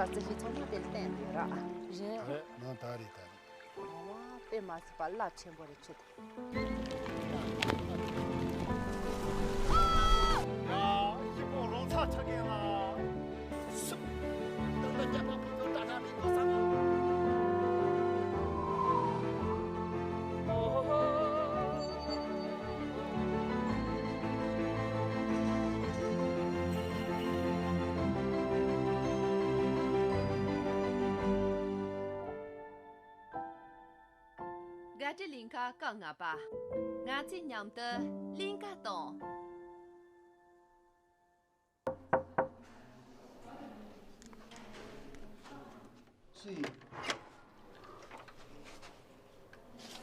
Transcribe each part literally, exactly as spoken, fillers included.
རྩི་ཤིང་ཚང་མ་དེ་ལ་བརྟེན་ནས་ར། རེད། ད་རེད་ནང་ད་རེད་ད་རེད། ཨོ་དཔེ་མ་སྲིད་པ་རླབས་ཆེན་པོ་རེད་ཁྱོད་དེ། ཡ། ཡི་གེ་རོང་ཚ་ཆ་གེ་ལ། སུ། ད་ལྟ་རྒྱ་པ་ཕུ་ཚོ་ད་ད་མི་གོ་ས་ནོ། དགའ་སྤྲོའི་གླིང་ག་སྐབས་ལྔ་པ། ང་ཚོས་མཉམ་དུ་གླིང་ག་གཏོང་། སུ་ཡིན།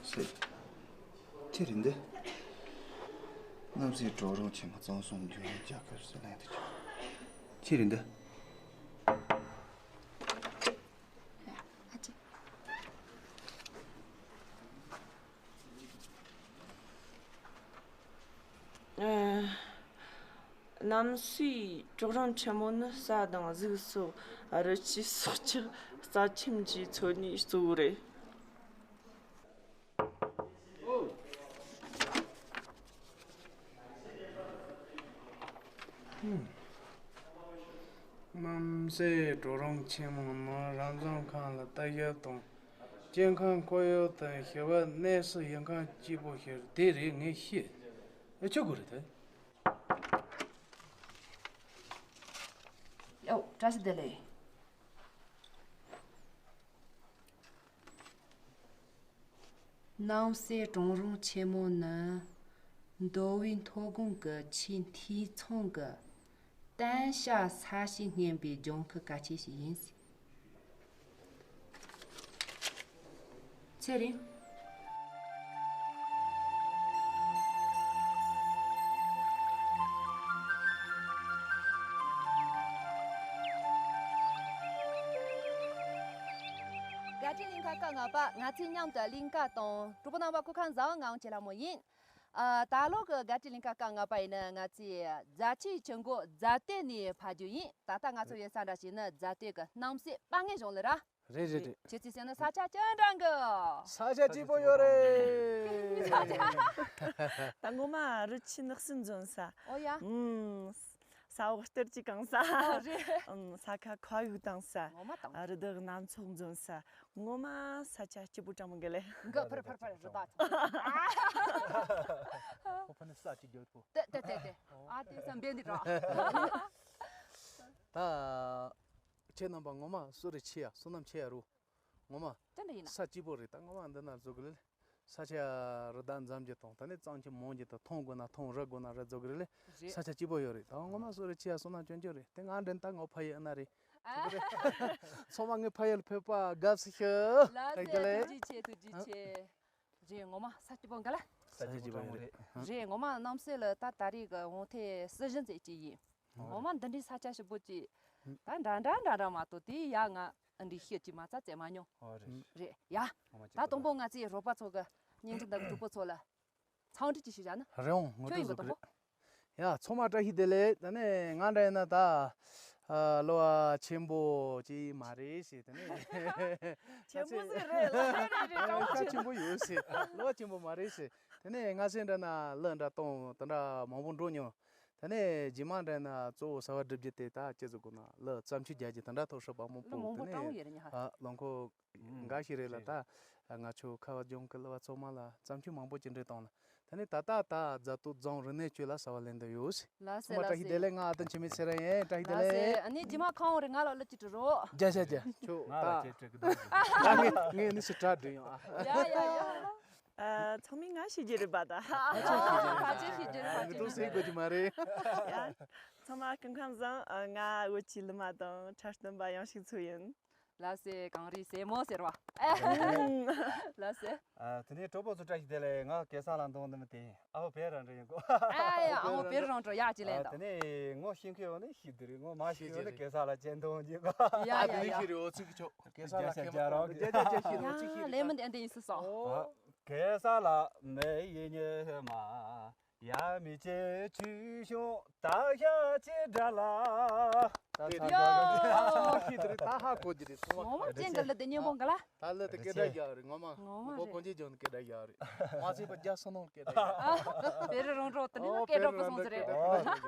སུ། ཁྱེད་རེད་འདི། གནམ་སའི་གྲོག་རོང་ཆེན་མོ་གཙང་གསུམ་འདུས་ནས་རྒྱལ་ཁབ་སུ་ལེན་དུ་བཅུག་ཁྱེད་རེད་འདི། ཨ་ཅེ། གནམ་སའི་གྲོག་རོང་ཆེན་མོ་ནི་ས་དང་གཟུགས་སོགས་རི་སྐྱེས་སྲོག་ཆགས་རྩ་ཁྱིམ་གྱི་འཚོ་གནས་གཙོ་བོ་རེད། གནམ་སའི་གྲོག་རོང་ཆེན་མོ་ནི་རང་བཙན་ཁང་ལ་ལྟ་ཞིབ་དང་སྐྱེ་ཁམས་ཁོར་ཡུག་དང་ཞི་བའི་གནས་སུ་ཡོང་མཁན་སྐྱིད་པོ་ཞིག་རེད། དེ་རེད་ངས་ཤེས། ཨེ་ཆོག་གི་རེད་དེ། ཡོ། བཀྲ་ཤིས་བདེ་ལེགས། གནམ་སའི་གྲོག་རོང་ཆེན་མོ་ནི་མདོ་དབུས་མཐོ་སྒང་གི་ཆེས་འཐུས་ཚང་གི་བརྟན་བྱ་ས་གཤིས་སྙོམས་པའི་ལྗང་ཁུ་གལ་ཆེ་ཞིག་ཡིན། ཚེ་རིང་། དགའ་སྤྲོའི་གླིང་ག་སྐབས་ལྔ་པ། ང་ཚོས་མཉམ་དུ་གླིང་ག་དང་། གྲོགས་པོ་རྣམ་པ་སྐུ་ཁམས་བཟང་། ང་དབང་ཆེ་ལྷ་མོ་ཡིན། ཨ། ད་ལོ་གི་དགའ་སྤྲོའི་གླིང་ག་སྐབས་ལྔ་པ་ཡིན་ན་ང་ཚོས་རྫ་ཆུའི་ཆུ་མགོ་རྫ་སྟོད་ནས་ཕབ་རྒྱུ་ཡིན། ད་ལྟ་ང་ཚོ་ཡོད་ས་འདྲ་ཞིག་ནི་རྫ་སྟོད་ཀྱི་གནམ་སའི་དཔའ་ངན་གཞུང་ལ་ར། རེད་རེད་རེད། ཁྱེད་ཚོའི་སེམས་ན་ས་ཆ་ཅི་འདྲ་འགི། ས་ཆ་སྐྱིད་པོ་ཡོད་རེད། ས་ཆ། ད་ངོ་མ་རི་ཆུ་ནགས་སུ་འཛོམས་ས། ཨོ་ཡ། ཨུམ། ས་འོག་གཏེར་གྱིས་གང་ས། ཨོ་རེད། ཨུམ། ས་ཁ་ཁ་ཡུག་དང་ས། ངོ་མ་དང་། རི་དྭགས་སྣ་ཚོགས་འཛོམས་ས། ངོ་མ་ས་ཆ་སྐྱིད་པོ་དྲང་མོ་གི་ལེ། འགི་ཕར་ཕར་ཕར་རི་དྭགས་ཚོ། ཁོ་ཕ་ནི་ས་ཅིག་རྒྱབ་ཐོ། ཏེ་ཏེ་ཏེ་ཏེ། ཨ་ཏེ་བསམ་པའི་འདི་ར། ད། ཁྱེད་རྣམ་པ་ངོ་མ་བསོད་རེ་ཆེ་ཡ། བསོད་ནམས་ཆེ་ཡ་རུ། ངོ་མ། དེ་འདྲ་ཡིན་ན། ས་སྐྱིད་པོ་རེད། ད་ངོ་མ་འདི་ན་བཟོ་གི་ལེ། ས་ཆ་རི་དྭགས་འཛོམས་རྒྱུ་དང་། ད་ནི་གཙང་ཆུ་མང་རྒྱུ་དང་། འཐུང་དགོས་ན་འཐུང་། རུལ་དགོས་ན་རུལ་བཟོ་གི་རེད་ལེ། རེད། ས་ཆ་སྐྱིད་པོ་ཡོད་རེད། ད་ངོ་མ་བསོད་རེ་ཆེ་ཡ། བསོད་ནམས་ཅུང་ཅུང་རེད། དེ་ང་འདྲེན་ད་ངོ་ཕ་ཡི་ཨ་ན་རེད། ཨ། ཚང་མ་ངའི་ཕ་ཡུལ་ཕེབས་པ་དགའ་བསུ་ཞུ། ལགས་སེ། ཐུགས་རྗེ་ཆེ། ཐུགས་རྗེ་ཆེ། རེད། ངོ་མ་ས་སྐྱིད་པོ་འགའ་ལ། ས་ཆ་སྐྱིད་པོ་རེད། རེད། ངོ་མ་གནམ་སའི་ལ་ད་ད་རེས་ཀྱི་འོང་ཐེངས་སྲིད་གཞུང་ཚེ་གཅིག་ཡིན། ངོ་མ་འདི་འདྲའི་ས་ཆ་ཞིབ་པོ་ཅིག་ད་འདྲ་འདྲ་འདྲ་འདྲ་མ་གཏོགས་དེ་ཡ་ང་འདི་ཤེས་ཀྱི་མ་རྩ་བཙལ་མ་མྱོང་། ཨོ་རེད། རེད་ཡ། ད་དང་པོ་ང་ཚོའི་རོགས་པ་ཚོ་གི་བརྙན་འཕྲིན་དང་གྲོགས་པོ་ཚོ་ལ་འཚམས་འདྲི་ཅིག་ཞུ་བྱ་ན། རེད་འོང་། ངོ་ཁྱོད་ཡིན་སྤྲོད་པ་བཟོ་གི་དང་པོ། རེད། ཡ། ཚང་མ་བཀྲ་ཤིས་བདེ་ལེགས། ད་ནི་ང་འདྲ་ཡིན་ན་ད། ཨ། གླུ་བ་ཆེན་པོ་ཅིག་མ་རེད་ཟེར། ད་ནི། ཆེན་པོ་ཟིག་རེད་ལ། རེད་རེད་རེད། ཨ། ཆེན་པོ་ཡོད་ཟེར། གླུ་བ་ཆེན་པོ་མ་རེད་ཟེར། ད་ནི་ང་སེམས་འདྲ་ན་གླུ་འདྲ་གཏོང་དེ་འདྲ་མང་པོ་འགྲོ་མྱོང་། ད་ནི་རྗེས་མ་འདྲ་ན་གཙོ་བོ་གསར་བ་སྒྲུབ་རྒྱུ་དེ་ད་ཅི་ཟེར་དགོས་ན། གླུ་བརྩམས་ཆོས་རྒྱག་རྒྱུ་དེ་འདྲ་ཐོག་ཧྲིལ་པོ་མང་པོ། གླུ་མང་པོ་ད་ནི་སྤྲང་བོ་ཡོད་རེད་ཉ་ཧ། ཨ། ལོ་འཁོར། ཨུམ། འགའ་ཞིག་རེད་ལ། རེད། ད་ང་ཆོ་ཁ་བ་ལྗོངས་ཀྱི་གླུ་བ་ཚང་མ་ལ་བརྩམས་ཆོས་མང་པོ་ཅིག་འབྲི་བཏང་ལ། ད་ནི་ད་ལྟ་ད་རྫ་སྟོད་རྫོང་རིག་གནས་ཅུས་ལ་གསར་བ་ལེན་འདོད་ཡོད། ལགས་སེ། ཚང་མ་ལགས་སེ། བཀྲ་ཤིས་བདེ་ལེགས། ང་ཨ་དོན་འཆི་མེད་ཚེ་རིང་ཡིན། བཀྲ་ཤིས་བདེ་ལགས་སེ། ལེགས། ཨ་ནི་རྗེས་མ་ཁོང་རེ་ང་ལ་གླུ་ཅིག་འབྲི་རོགས། རྒྱ་རྒྱ་རྒྱ། ཁྱོད་ང་ལ་ད་ཅིག་འབྲི་གི་འདུག་ད་ངས་ངས་ནི་སི་ཏྲ་འབྲི་ཡོང་ཨ། ཡ་ཡ་ཡ། ཨ། ཚང་མས་ང་ཤེས་ཀྱི་རེད་པ་ད། ཕལ་ཆེར་ཤེས་ཀྱི་རེད། ཕལ་ཆེར་ཤེས་ཀྱི་རེད། ཕལ་ཆེར་ཤེས་ཀྱི་རེད། ང་ཚང་མ་སྐུ་ཁམས་བཟང་། ང་བོད་ཀྱི་གླུ་མ་དང་འཁྲབ་སྟོན་པ་ཡང་ཞིག་མཚོ་ཡིན། ལགས་སེ། གངས་རིའི་སྲས་མོ་ཟེར་བ། ལགས་སེ། ཨ། དེ་ནས་གྲོགས་པོ་ཚོ་བཀྲ་ཤིས་བདེ་ལེགས། ང་གེ་སར་ལ་འདོན་འདི་མི་དེ་ཨ་བོ་བེ་རང་འདྲ་ཡིན་གོ། ཨ་ཡ། ཨ་བོ་བེ་རང་འགྲོ་ཡག་ཅི་ལེན་དང་། དེ་ནས་ངོ་ཤེས་མཁན་ཡོད་ན་ཤེས་དེ་རེད། ངོ་མ་ཤེས་ཡོད་ན་གེ་སར་ལ་ཅན་འདོན་གྱི་གོ། ཡ་ཡ་ཡ། ཤེས་རེད། འོ་ཚིག་ཆོག་གེ་སར་ལ་ཁེ་མོ་རང་རྒྱ་རྒྱ་རྒྱ་ཤེས་རེད། འོ་ཚིག་ཤེས་ལེ་མི་འདི་འདི་ཡིན་སི་སོ། གེ་སར་ལ་མེ་ཡི་ཉི་མ། ཡ་མི་ཅེ་ཆུ་ཤོང་ད་ཤ་ཅེ་དྲ་ལ། ད་ཚ་ཡོ། ཡོ། ཤི་དེ་རེད། ད་ཧ་གོ་རྒྱུ་རེད། ཚང་མ། ངོ་མ་ཅན་གི་ལི་དེ་སྙན་པོ་འགི་ལ། ད་ལི་དེ་སྐད་སྒྲ་རྒྱག་རེད། ངོ་མ་ངོ་མ་ངོ་རེད། གོང་ཆེན་ལྗོངས་ནས་སྐད་སྒྲ་རྒྱག་རེད། མ་ཚད་པ་རྒྱ་སོ་ནང་སྐད་སྒྲ་རྒྱག་རེད། དེ་རུ་རང་འགྲོ་དེ་ནི་ཨོ་སྐད་སྒྲ་པོ་སོང་ཟེར་རེད། ཨོ།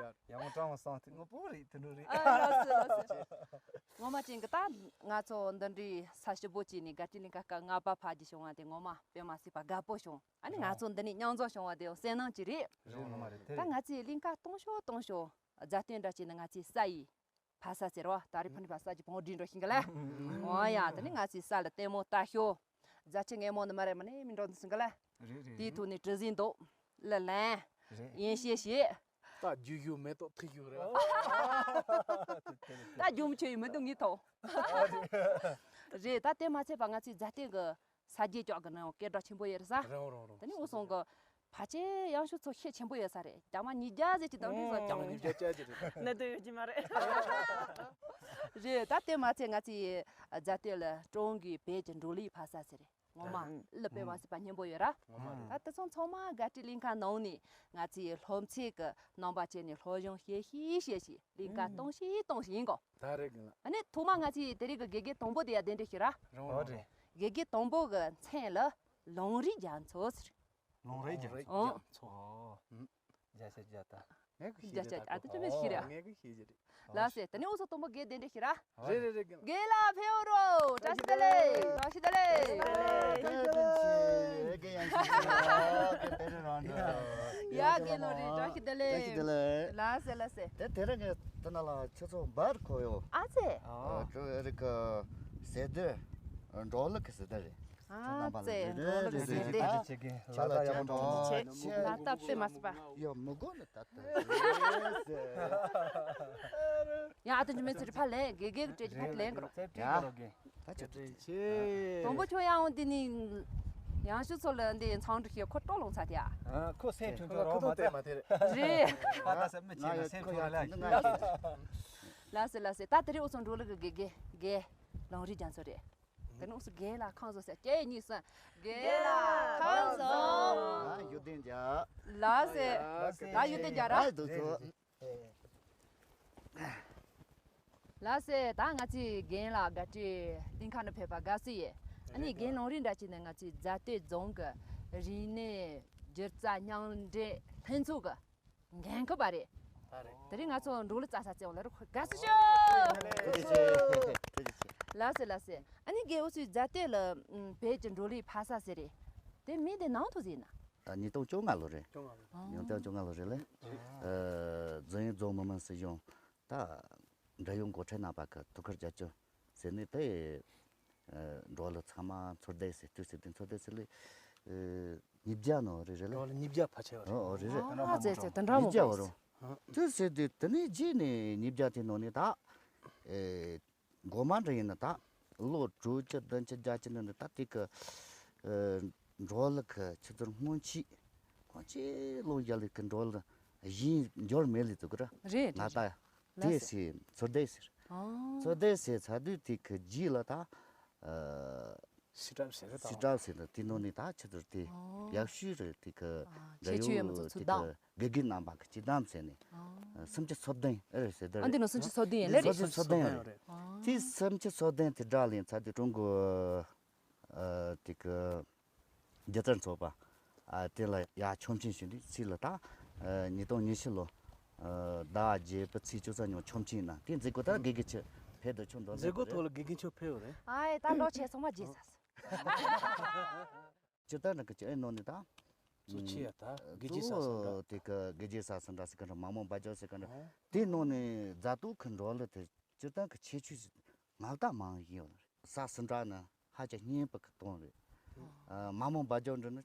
ཡང་མོ་ཀྲང་བ་སང་དེ་ངོ་པོ་རེད། དེ་འགྲོ་རེད། ཨ་ལགས་སོ་ལགས་སོ། ངོ་མ་ཅན་གི་ད་ང་ཚོ་འདི་འདྲའི་ས་ཞིབ་པོ་ཅིག་ནས་དགའ་སྤྲོའི་གླིང་ག་སྐབས་ལྔ་པ་ཕ་གི་བྱུང་བ་དེ་ངོ་མ་དཔེ་མ་སྲིད་པ་དགའ་པོ་བྱུང་། ཨ་ནི་ང་ཚོ་འདི་ནས་མཉམ་འཛོམས་བྱུང་བ་དེ་སེམས་ནང་གི་རེད། རེད། ངོ་མ་རེད། དེ་ད་རེད། ང་ཚོའི་གླིང་ག་སྟོང་ཤོག་སྟོང་ཤོག་རྫ་སྟོན་འདྲ་བྱས་ནས་ང་ཚོའི་ས་ཡི་ཕ་ས་ཟེར་བ་ད་རེས་ཕ་ནི་ཕ་ས་ཀྱི་བོང་སྒྲིག་འགྲོ་ཤིང་གི་ལ། འོ་ཡ་ད་ནི་ང་ཚོའི་ས་ལ་ལྟད་མོ་ལྟ་ཤོག་རྫ་ཆུ་སྔོན་མོ་ནི་མ་རེད་མ་ནི་མི་འགྲོ་འདི་སུན་གི་ལ། རེད་རེད། དེའི་ཐོག་ནས་གྲུ་གཟིངས་འདུག་ལ་ལན། རེད། ཡན་ཤེས་ཤེས། ད་རྒྱུ་ཞུ་མེ་ཏོག་ཐིག་ཞུ་རེད། ད་རྒྱུ་མི་ཆོད་ཡི་མི་འདུག་ངའི་ཐོག་རེད། ད་དེ་མ་ཚད་པ་ང་ཚོའི་རྫ་སྟོན་གི་ས་རྒྱས་ཀྱོག་གི་ནང་སྐད་གྲགས་ཆེན་པོ་ཡོད་རེད་ས། རང་རང་རང་། དེ་ནི་འུ་སོང་གི་ཕལ་ཆེར་ཡང་ཤུ་ཚོ་ཤེད་ཆེན་པོ་ཡོད་ས་རེད། རྒྱ་མ་ཉིས་བརྒྱ་ཟེར་གྱི་དང་འདྲ་ས་ཀྱང་ཉིས་བརྒྱ་ཅན་གྱི་རེད། གནད་དོན་ཡོད་ཀྱི་མ་རེད། རེད། ད་དེ་མ་ཚད་ང་ཚོའི་རྫ་སྟོད་ལ་ཀྲོང་གི་བོད་ཀྱི་འབྲོག་གླུའི་ཕ་ས་ཟེར་རེད། ངོ་མ་ཨ་ལི་པེ་མ་སི་པ་སྙན་པོ་ཡོད་ར། ངོ་མ་རེད། ད་དེ་ཚོ་ཚང་མ་དགའ་སྤྲོའི་གླིང་ག་ནང་ནས་ང་ཚོའི་སློབ་ཚན་གྱི་རྣམ་པ་བྱས་ནས་སློབ་སྦྱོང་བྱེད་ཤེས་བྱེད་ཤེས་གླིང་ག་གཏོང་ཤེས་གཏོང་ཤེས་ཡིན་གོ། ད་རེད་གི་ལ། ཨ་ནི་ཐོག་མ་ང་ཚོའི་དེ་རིང་གི་དགེ་རྒན་དང་པོ་དེ་ཡ་གདན་འདྲེན་ཞུ་ར། རང་རང་རེད། དགེ་རྒན་དང་པོ་གི་མཚན་ལ་ལུང་རིགས་རྒྱ་མཚོ་ཟེར། ལུང་རིགས་རྒྱ་མཚོ། ཨོ། ཨོ། རྒྱ་ཆ་རྒྱ་ད། ངས་གི་ཤེས་རྒྱ་ཆ་ཨ་ད་ཅི་མི་ཤེས་ར། ངས་གི་ཤེས་རྒྱ་རེད། ལགས་སེ་ད་ནི་འུ་ཚོ་དང་པོ་དགེ་གདན་འདྲེན་ཞུ་ར། རེད་རེད་རེད། རྒན་ལགས་ཕེབས་རོགས། བཀྲ་ཤིས་བདེ་ལེགས། བཀྲ་ཤིས་བདེ་ལེགས། རྒན་ཡང་ཞིག་རྒན་ཡང་ཞིག་རྒན་དེ་རེད་རང་འདྲ། ཡ་རྒན་ལོ་རེད། བཀྲ་ཤིས་བདེ་ལེགས། བཀྲ་ཤིས་བདེ་ལེགས། ལགས་སེ་ལགས་སེ། དེ་དེ་རིང་ངས་དེ་ན་ལ་ཁྱོད་ཚོ་འབར་ཁོ་ཡོ། ཨ་ཙེ། ཨ་ཁྱོད་རིག་གི་ཟེར་དུས་འགྲོ་ལུགས་ཀྱི་ཟེར་དུ་རེད། ཨ་ཙེ། འགྲོ་ལུགས་ཀྱི་ཟེར་དུས། ཆེ་གི་ལ་ད་ཡག་པོ་འགྲོ། ཆེ་ལ་ད་དཔེ་མ་སྲིད་པ། ཡོ་མི་དགོས་ནི་ད་ད། ཡང་ཨ་ཏོ་འཇུ་མེད་ཚུལ་ཕ་ལེན་དགེ་དགེ་གི་གྲས་ཀྱི་ཕ་ལེན་གི་རོ། ཡ། ད་ཆ་ཏུ་ཏུ། དང་པོ་ཁྱོད་ཡང་འོང་དེ་ནི་ཡང་ཞུ་ཚོ་ལ་འདི་ཚང་འགྲིག་ཤེས་ཁོ་སྤྲོ་ལོང་ཚ་དེ་ཡ། ཁོ་སེམས་ཆུང་ཆུང་རོགས་མ་ཚད་མ་དེ་རེད། རེད། ང་ད་སེམས་མི་ཆེ་ན་སེམས་ཆུང་རེད་ལ། ལ་སེ་ལ་སེ་ད་དེ་རིང་འུ་ཚོ་འགྲོ་ལུགས་གི་དགེ་དགེ་དགེ་ལོང་རིགས་རྒྱ་མཚོ་རེད། དེ་ནི་འུ་ཚོ་རྒན་ལགས་ཁང་བཟོ་ཟེར་སྐད་གཉིས་སམ། རྒན་ལགས་ཁང་བཟོ། ཡོད་དེ་འཇག་ལགས་སེ། ད་ཡོད་དེ་འཇག་ར། ཨ་འདུག་ཚོ། ལགས་སེ། ད་ང་ཚོའི་རྒན་ལགས་དགའ་སྤྲོའི་གླིང་ཁ་ནས་ཕེབས་པ་དགའ་བསུ་ཡོད། ཨ་ནི་རྒན་ལུང་རིགས་འདྲ་བྱས་ནས་ང་ཚོའི་རྫ་སྟོད་རྫོང་གི་རིག་གནས་སྒྱུ་རྩལ་མཉམ་འབྲེལ་ལྷན་ཚོགས་ཀྱི་འགན་འཁུར་བ་རེད། ད་རེད། དེ་རིང་ང་ཚོ་འབྲོག་གླུ་རྩ་ས་བཙལ་བ་ལ་རུ་དགའ་བསུ་ཞུ། ཐུགས་རྗེ་ཆེ། ཐུགས་རྗེ་ཆེ། ལགས་སེ་ལགས་སེ། ཨ་ནི་རྒན་འུ་ཚོའི་རྫ་སྟོད་ལ་བོད་ཀྱི་འབྲོག་གླུའི་ཕ་ས་ཟེར་རེད། དེ་མིང་དེ་ནང་དུ་ཟིན་ན། ཉིས་སྟོང་བཅོ་ལྔ་ལོ་རེད། བཅོ་ལྔ་ལོ། ཉིས་སྟོང་བཅོ་ལྔ་ལོ་རེད་ལེ། ཨ། རྫོང་ཡོངས་རྫོང་མི་དམངས་སྲིད་གཞུང་ད་འབྲེལ་ཡོད་འགོ་ཁྲིད་རྣམ་པ་གི་ཐུགས་ཁུར་རྒྱབ་སྐྱོར་ཟེར་ནས་དེ་འགྲོ་ལུགས་ཚང་མ་ཚོར་སྡེ་ཟེར་དུས་ཟེར་དུས་ཚོར་སྡེ་ཟེར་ལེ་ཉིས་བརྒྱ་ནང་རེད་རེད་ལེ། འགྲོ་ལུགས་ཉིས་བརྒྱ་ཕལ་ཆེ་བ་རེད། ཨོ་རེད་རེད། ཨ་ཙེ་ཙེ་དེ་འདྲ་མོ་ཉིས་བརྒྱ་རེད། བ་རུང་དུས་ཟེར་དུས་དེ་ནས་རྗེས་ནས་ཉིས་བརྒྱ་དེ་ནང་ནས་ད། འགོ་མ་འདྲ་ཡིན་ན་ད་ལོ་དྲུག་ཅུ་བདུན་ཅུ་བརྒྱད་ཅུ་ནང་ནས་ད་དེ་གི་འགྲོ་ལུགས་ཀྱི་ཆུ་ཚོད་སྔོན་ཆད་སྔོན་ཆད་ལོ་བརྒྱ་ལས་ཀྱི་འགྲོ་ལུགས་གཞན་འབྱོར་མེད་ལས་ཚུགས་ར། རེད་ང་ད་རེད། དེ་ལགས་སེ་སེ་ཚོར་སྡེ་ཟེར། ཨོ། ཚོར་སྡེ་ཟེར་ཚར་དུས་དེ་གི་རྗེས་ལ་ད་སི་ཏྲབ་ཟེར་རེད། སི་ཏྲབ་ཟེར་ད་དེ་ནང་ནས་ད་ཆུ་ཚོད་དེ་ཨོ། ཡག་ཤོས་རེད། དེ་གི་ཨ་འབྲེལ་ཁྱད་ཆོས་ཡོད་མི་ཚོ་ཡོད་ཚུལ་དེ་གི་དགེ་རྒན་རྣམ་པ་གི་སྤྱི་བསྡོམས་ཟེར་ནས་ཨ། སུམ་ཅུ་སོ་བདུན་ཨེ་རེད་ཟེར་དེ་ཨ་འདི་རེད། ནང་སུམ་ཅུ་སོ་བདུན་ཡིན་ལེ་རེད། སུམ་ཅུ་སོ་བདུན་རེད། ཨ། དེ་སུམ་ཅུ་སོ་བདུན་དེ་སྒྲ་ལེན་ཚར་དུས་ཀྲུང་གོ་ཨ་དེ་གི་སྒྱུ་རྩལ་ཚོགས་པ་ཨ་དེ་ལ་ཡར་ཆོག་མཆན་ཞུས་དུས་ཚེས་ལ་ད་ཨ་ཉིས་སྟོང་ཉི་ཤུ་ལོ་ཨ་ཟླ་བརྒྱད་པའི་ཚེས་བཅུ་རྩ་གཉིས་ཆོག་མཆན་གནང་དེ་མཛད་སྒོ་ད་དགེ་རྒན་ཁྱེད་ཕེབས་དུ་ཆོག་འདུག་མཛད་སྒོ་ཐོག་ལ་དགེ་རྒན་ཁྱེད་ཕེབས་ཡོད་རེད། ཨ་ཡེ་ད་འགྲོ་ཆེ་ཚང་མ་རྗེས་ས་སོ། སྤྱིར་བཏང་རང་གི་ཅི་ཨེ་ནོ་ནི་ད། གཙོ་ཆེ་ཡ་ད་དགེ་རྒན་ས་སུ་འདྲ། དེ་གི་དགེ་རྒན་ས་སུ་འདྲ་ཟེར་གི་འདྲ་མ་མོ་འབའ་ཇོ་ཟེར་གི་འདྲ། ཨོ། དེ་ནང་ནས་རྫ་སྟོད་ཁུལ་འགྲོ་ལུགས་དེ་སྤྱིར་བཏང་གི་ཁྱད་ཆོས་ཤིག་མང་དག་མང་ཡིན་ཡོད་རེད། ས་སུ་འདྲ་ནི་ཧ་ཅང་སྙན་པ་གི་གཏོང་རེད། ཨ་མ་མོ་འབའ་ཇོ་འདྲ་ནི་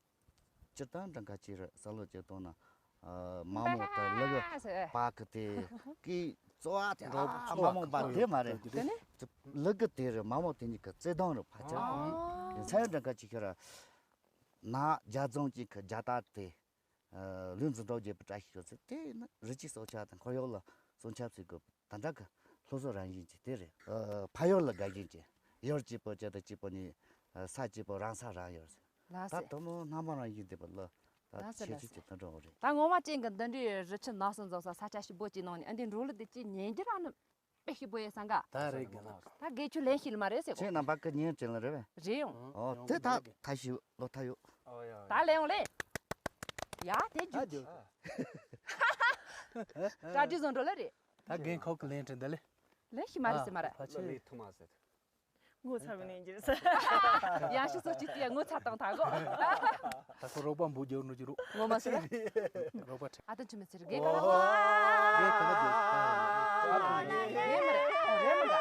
སྤྱིར་བཏང་འདྲ་འགའ་ཅིག་རེད། ས་ལོ་ཅིག་གཏོང་ན་ཨ་མ་མོ་དང་ལུ་གུ་པ་གི་དེ་གི་ཙོ་བ་དེ་ཨ་མ་མོ་འབའ་དེ་མ་རེད། དེ་ནི་ལུ་གུ་དེ་རེད། མ་མོ་དེ་གཉིས་ཀྱི་བརྩེ་དུང་རེད། ཕལ་ཆེར་ཨ་མཚན་འདྲ་འགའ་ཅིག་ཤོད་ར། ན་རྒྱ་རྫོང་གཅིག་གི་རྒྱ་སྟག་དེ། ལུས་འཛིན་གྲོགས་བརྒྱད་པའི་བཀྲ་ཤིས་ཡོད་ཚད་དེ་ནི་རི་སྐྱེས་སྲོག་ཆགས་དང་ཁོར་ཡུག་ལ་སྲུང་སྐྱོབ་བྱེད་དགོས་ད་འདྲ་གི་སློབ་གསོ་རང་བཞིན་གྱི་དེ་རེད། ཕ་ཡུལ་ལ་དགའ་བཞིན་གྱི་ཡུལ་གཅིག་པོ་བཅད་དེ་གཅིག་པོ་ནི་ས་གཅིག་པོ་རང་ས་རང་ཡོད་ཟེར། ལགས་ད་སེ། དུ་མོ་སྣ་མང་རང་བཞིན་དེ་པ་ལ་ད་ལགས་སེ་ཁྱད་ལགས་ཆོས་སེ། ཀྱི་དོན་འགྲོ་རེད། ད་ངོ་མ་ཅན་གྱི་འདི་འདྲའི་རི་ཆུ་ནགས་སུ་འཛོམས་ས་ས་ཆ་ཞིབ་པོ་ཅིག་ནང་ནས་ཨ་འདི་འགྲོ་ལུགས་དེ་ཅིག་ཉན་རྒྱུ་རང་ནི། དཔེ་ཞིག་པོ་ཡོད་སང་ག་ད་རེད་གི་ན། ད་དགེ་ཆུ་ལེན་ཤིག་མ་རེད་ཟེར་གོ། ཁྱེད་རྣམ་པ་ཀི་ཉིན་ཅན་ལ་རེད་བས། རེད་ཡོང་། ཨོ་དེ་ད་ད་ཞིག་ལོ་ཐ་ཡོད། ད་ལེན་ཡོང་ལེ། ཡ་དེ་རྒྱུ་རྒྱུ། གྲ་སྒྲིག་བཟོ་འགྲོ་ལེ་རེད། ད་རྒན་ཁོག་གི་ལེན་དྲན་ད་ལེ། ལེན་ཤིག་མ་རེད་ཟེར་མ་རེད། ཕ་ཆེ་ལེ་ཐུ་མ་ཟེར། ངོ་ཚ་བའི་ནས་འགྱུར་ས། ཡང་ཞིག་སོ་ཅི་ཏི་ཡ་ངོ་ཚ་དང་ཐག་གོ། ད་ཁོ་རོགས་པ་འབུ་རྒྱབ་འགྲོ་རྒྱུ་རོགས། ངོ་མ་ཟེར། རོགས་པ་ཁྲིད། ཨ་ད་ཆུ་མི་ཚེ་རིག་གེ་ག་ར་བ། གེ་ག་ར་བ། གེ་མ་རེད། རེད་མ་རེད།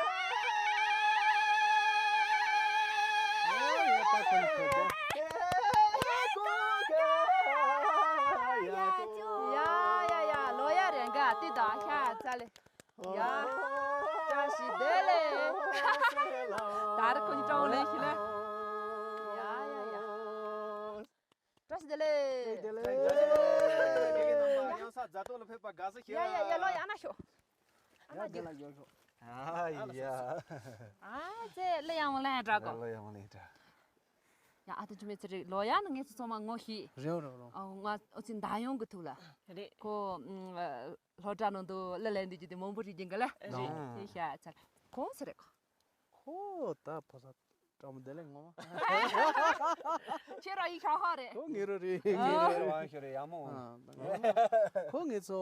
ཡ་ཡ་ཡ་ལོ་ཡ་རེ་འགའ་ཏི་ད་ཤ་ཚ་ལེ། ཡ། བཀྲ་ཤིས་བདེ་ལེགས། ད་རེས་ཁོ་གཉིས་སྤྲང་བོ་ལེན་ཤིག་ལེ། ཡ་ཡ་ཡ། བཀྲ་ཤིས་བདེ་ལེགས། བདེ་ལེགས། ཡང་ས་མཛའ་དོན་ལ་ཕེབས་པ་དགའ་བསུ་ཞུ། ཡ་ཡ་ཡ་ལོ་ཡ་ན་ཤོག་ཨ་ན་རྒྱུ། ཨ་ཡ། ཨ་ཙེ་ལེ་ཡང་བ་ལེན་དྲ་གོ། ལེ་ཡང་བ་ལེན་དྲ། ཡ་ཨ་ཏི་ཆུ་མེ་ཚེ་རིག་ལོ་ཡ་ནི་ངེད་ཚོ་ཚང་མ་ངོ་ཤེས། རེད་རེད་རེད། ཨ་ང་ཨོ་ཙི་མདའ་ཡོང་གི་ཐུག་ལ། རེད། ཁོ་ཨ་སློབ་གྲྭ་ནང་དུ་གླུ་ལེན་དུས་ཀྱི་དེ་མང་པོ་རིག་གིན་གི་ལ། རེད། དེ་ཤ་ཚར། ཁོང་ཚེ་རིག་ཁོ་ད་ཕོ་ས་སྤྲང་མོ་དེ་ལས་ངོ་མ། ཁྱེད་རང་ཡིན་ཤ་ཧ་རེད། ཁོ་ངེད་རོ་རེད། ཨ། ངེད་རོ་རེད། ཁྱོད་རེད་ཡ་མོ། ཨ་ཁོ་ངེད་ཚོ་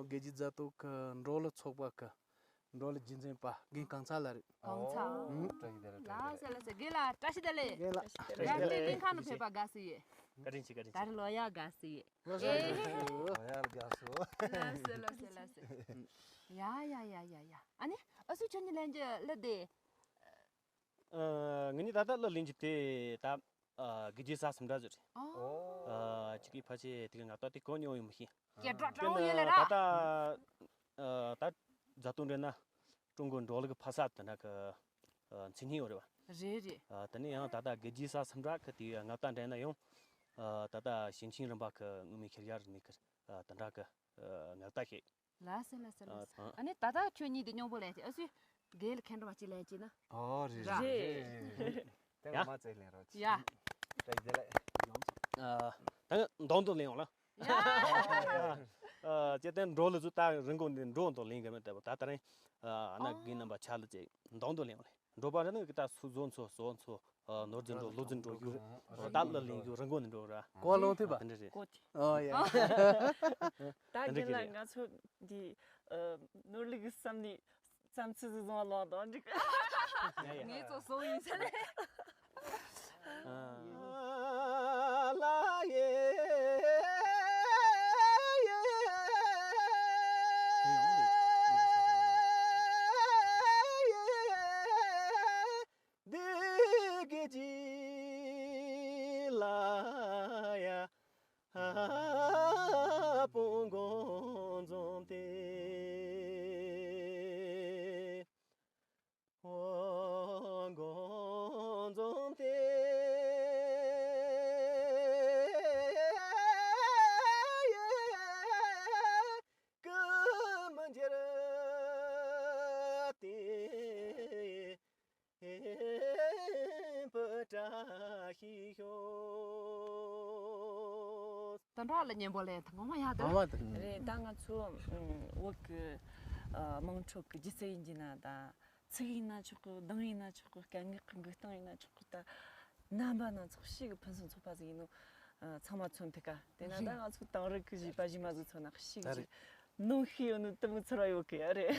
དགེ་རྒྱས་མཛའ་གཏུག་གི་འབྲོག་གླུ་ཚོགས་པ་གི་འབྲོག་གླུ་རྒྱུན་འཛིན་པ་རྒན་གངས་ཚ་ལགས་རེད། གངས་ཚ། ཨ། བཀྲ་ཤིས་བདེ་ལེགས། ལགས་སོ་ལགས་སོ། རྒན་ལགས་བཀྲ་ཤིས་བདེ་ལེགས། རྒན་ལགས་བཀྲ་ཤིས་བདེ་ལེགས། ཡ་ངའི་ལྷན་ཁང་དུ་ཕེབས་པ་དགའ་བསུ་ཡོད། བཀའ་དྲིན་ཆེ། བཀའ་དྲིན་ཆེ། ད་རེས་ལོ་ཡ་དགའ་བསུ་ཡོད། ལགས་སོ། ཨེ། ལོ་ཡ་དགའ་བསུ། ལགས་སོ་ལགས་སོ་ལགས་སོ། ཡ་ཡ་ཡ་ཡ་ཡ། ཨ་ནི་ཨ་སུ་ཁྱོད་གཉིས་ལེན་རྒྱུ་གླུ་དེ། ཨ། ང་གཉིས་ད་ལྟ་གླུ་ལེན་རྒྱུ་དེ་ད། ཨ། དགེ་རྒྱས་ས་སུམ་འདྲ་ཟེར། ཨོ། ཨ། ཅིག་གི་ཕལ་ཆེར་དེ་ག་ང་ད་དེ་གོ་མྱོང་ཡོད་མི་ཤེས། སྐད་གྲགས་དྲང་བོ་ཡོད་ལེ་ར། ད་ལྟ་ཨ་ད་མཛའ་གཏུག་འདྲ་ན་ཀྲུང་གོའི་འབྲོག་གླུ་གི་ཕ་ས་དེ་འདྲ་གི་ཨ་མཚན་སྙན་ཡོད་རེད་པ། རེད་རེད། ཨ་དེ་ནས་ཡང་ད་ལྟ་དགེ་རྒྱས་ས་སུམ་འདྲ་གི་དེ་ང་ད་འདྲ་ན་ཡང་ཨ་ད་ལྟ་ཞིང་ཆེན་རིམ་པ་གི་མངོན་མེད་ཤེས་ཡ་རིག་གནས་གི་ཨ་དེ་འདྲ་གི་ཨ་ང་ད་ཤེས། ལགས་སོ་ལགས་སོ་ལགས་སོ། ཨ་ནི་ད་ལྟ་ཁྱོད་གཉིས་དེ་སྙོམས་པོ་ལེན་ཅིག་ཨ་སུས་རྒན་ལ་ཁེངས་དྲེགས་པ་ཅིག་ལེན་ཅིག་ན། ཨོ་རེད་ར། རེད། དེ་ཡ། ངོ་མ་བཙལ་ལེན་རོགས་ཅིག་ཡ། བཀྲ་ཤིས་བདེ་ལེགས། ཨ། ད་ངས་མདང་དུ་ལེན་ཡོང་ལ། ཡ། ཨ། ཅེ་དེ་འབྲོག་གླུ་ཚོ་ད་རིང་གོང་ནས་འབྲོག་དུ་ལེན་གི་མེད་དེ་ད་ད་རིང་ཨ་ན་རྒན་རྣམ་པ་ཆ་ལ་ཅེ་མདང་དུ་ལེན་ཡོང་ལེ། འབྲོག་པ་རེད་ན་གི་ད་སུ་བཟོ་ཚོ་བཟོ་ཚོ་ཨ་ནོར་རྫི་འགྲོ་ལོ་རྫི་འགྲོ་རྒྱུ་ད་ལ་ལིང་རྒྱུ་རང་གོ་ནི་འགྲོ་ར། གོ་ལོང་ཐུབ་པ། དེ་འདྲ་རེད། གོ་ཐི། ཨོ་ཡ། ད་དེ་འདྲ་གི་རེད། ང་ཚོ་འདི་ཨ་ནོར་ལུག་གི་བསམ་ནི་བསམ་ཚུལ་ཟིག་བཟུང་བ་ལོང་དང་འགྲིག་ཡ་ཡ། ངས་ཚོ་བཟོ་ཡིན་ཟེར་ལེ། ཨ་ལ་ཡེ། འདི་གི་ཅི་ལ་ཡ། ཨ་པོ་འགོ་འཛོམས་ཏེ། ཨོ་འགོ་འཛོམས་ཏེ། སྐུ་མི་འགྱུར་ཏེ། བཀྲ་ཤིས་ཤོག་ད་འདྲ་ལ་སྙན་པོ་ལེན་ཐུབ་ངོ་མ་ཡག་འདུག་ངོ་མ་དང་། རེད། ད་ང་ཚོ་ཨ་བོད་ཀྱི་ཨ་དམངས་ཁྲོད་ཀྱི་སྒྱུ་རྩལ་ཡིན་གྱི་ན་ད་ཚིག་ཡིན་ན་ཆོག་གི། གདངས་ཡིན་ན་ཆོག་གི། སྐད་ངག་གི་འགུལ་སྟངས་ཡིན་ན་ཆོག་གི། ད་རྣམ་པ་སྣ་ཚོགས་ཤིག་གི་ཕུན་སུམ་ཚོགས་པ་ཟིག་ཡིན་ནོ། ཨ་ཚང་མ་མཚོན་ཐུབ་ཀ། དེ་ན་ད་རེད། ང་ཚོ་དེང་རབས་ཀྱི་གཞས་པ་གཞས་མ་ཟིག་མཚོན་ན་ཤིག་ད་གི་རེད། ནང་ཤི་ཡོད་ནི་དུ་མི་ཚོར་བ་ཡོད་གི་ཡ་རེད།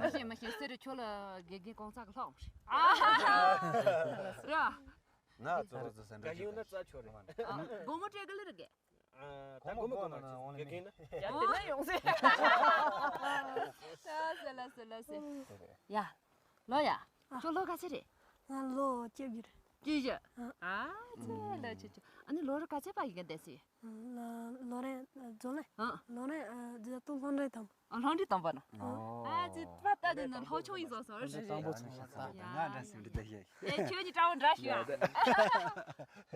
མ་ཤེས་མ་ཤེས། ཟེར་རེ་ཁྱོད་ལ་དགེ་རྒན་གོང་ཚ་གི་ལྷག་མ་རེད། ཨ་ར། ང་གཙོ་བོ་ཚོ་སེམས་ཁྲལ་རྒན་ཡོད་ན་རྩ་ཆོད་རེད། ཨ་སྒོར་མོ་སྤྲད་གི་ལེ་རེད་གི། ཨ་ད་སྒོར་མོ་གོ་ན་དགེ་རྒན་ན་ཡ་དེ་ན་ཡོང་ཟེར། ལ་སེ་ལ་སེ་ལ་སེ། ཡ། ལོ་ཡ། ཁྱོད་ལོ་ག་ཚོད་རེད། ང་ལོ་བཅུ་བཞི་རེད། བཅུ་བཞི། ཨ། ཨ་ཙི་ལོ་ཆུ་ཆུ། ཨ་ནི་ལོ་རེ་ག་ཚོད་པ་ཡིན་ག་བསྡད་སི། ལོ་རེ་རྫོང་ལེ། ཨ། ལོ་རེ་རྫོང་ལྷོ་འབྲེལ་དང་། ཨ། ལྷོ་འབྲེལ་དང་པོ་ན། ཨ་ཙི་པ་ད་དེ་ནི་ལྷོ་ཕྱོགས་ཡིན་སོང་སོང་རེད། དང་པོ་ཚོང་ལ་ད་ང་འདྲ་སེ་འདི་ད་ཤེས། ཨེ་ཁྱོད་ཀྱི་དྲ་བ་འདྲ་ཞིག་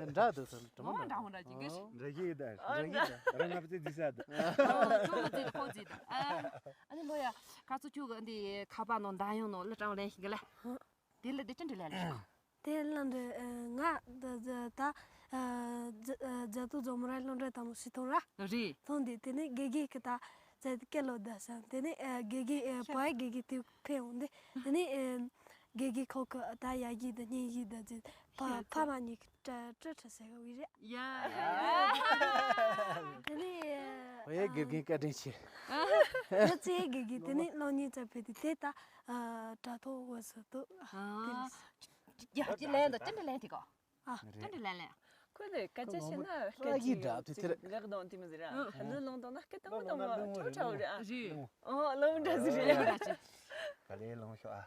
ཨ། འདྲ་འདུག་སོང་དྲ་མོ་འདྲ་མོ་འདྲ་ཅིག་གི། འདྲ་ཤེས་ད་འདྲ་ཤེས་ད་རང་ང་བཙས་འཛི་ས་ད། ཨ་ཁྱོད་མ་འཛི་ད་ཁོ་འཛི་ད། ཨ་ནི་ལོ་ཡ་ཁ་ཚོ་ཁྱོད་གི་འདི་ཁ་པར་ནང་འདྲ་ཡོང་ནོ་ལ་དྲ་བ་ལེན་ཤིག་གི་ལ། དེ་ལ་དེ་ཅི་འདྲ་ལས་ལས། དེ་ལ་འདི་ང་ད་ད་ད་རྫ་རྫ་ཏུ་རྫོང་མོ་ར་སློབ་གྲྭ་དང་པོ་སི་ཐོང་ར། རེད། ཐོང་དེ་དེ་ནས་དགེ་རྒན་གི་ད་ དེ་སྐད་ལོ་ད་སང་དེ་ནས་ཨ་དགེ་རྒན་ཨ་བོད་ཡིག་དགེ་རྒན་དེ་ཕེབས་འོང་དེ་དེ་ནས་ཨ་དགེ་རྒན་ཁོ་གི་ད་ཡར་རྒྱུགས་དང་སྙིང་རྒྱུགས་དང་ཅི་ཕ་ཕ་མ་གཉིས་ཀྱི་སྤྲ་སྤྲ་ཁྲ་ཟེར་གི་རེད། ཡ་ཡ་ཡ། དེ་ནས་ཨ་བོད་ཡིག་དགེ་རྒན་བཀའ་དྲིན་ཆེ། བོད་ཡིག་དགེ་རྒན་དེ་ནས་སློབ་གཉེར་ཙམ་ཕེབས་དེ་དེ་ད་ཨ་དྲ་ཐོག་འོད་ཟེར་དུ་དེ་རེད། ཡ་ཅི་ལན་དང་ཅི་འདྲ་ལན་དེ་གོ། ཨ། ཅི་འདྲ་ལན་ལན། ཁོས་ནི་སྐད་ཆ་བཤད་ན་སྐད་ཅིག་འགག་གདོང་དེ་མི་ཟེར་ར། ཨ་ནི་ལུང་དང་ན་སྐད་དང་མི་དང་མ་ཁྲོ་ཁྲོ་རེད་ཨ། རེད། ཨོ་ལུང་འདྲ་ཟིག་རེད། ག་ལེ་ལུང་ཤོག་ཨ།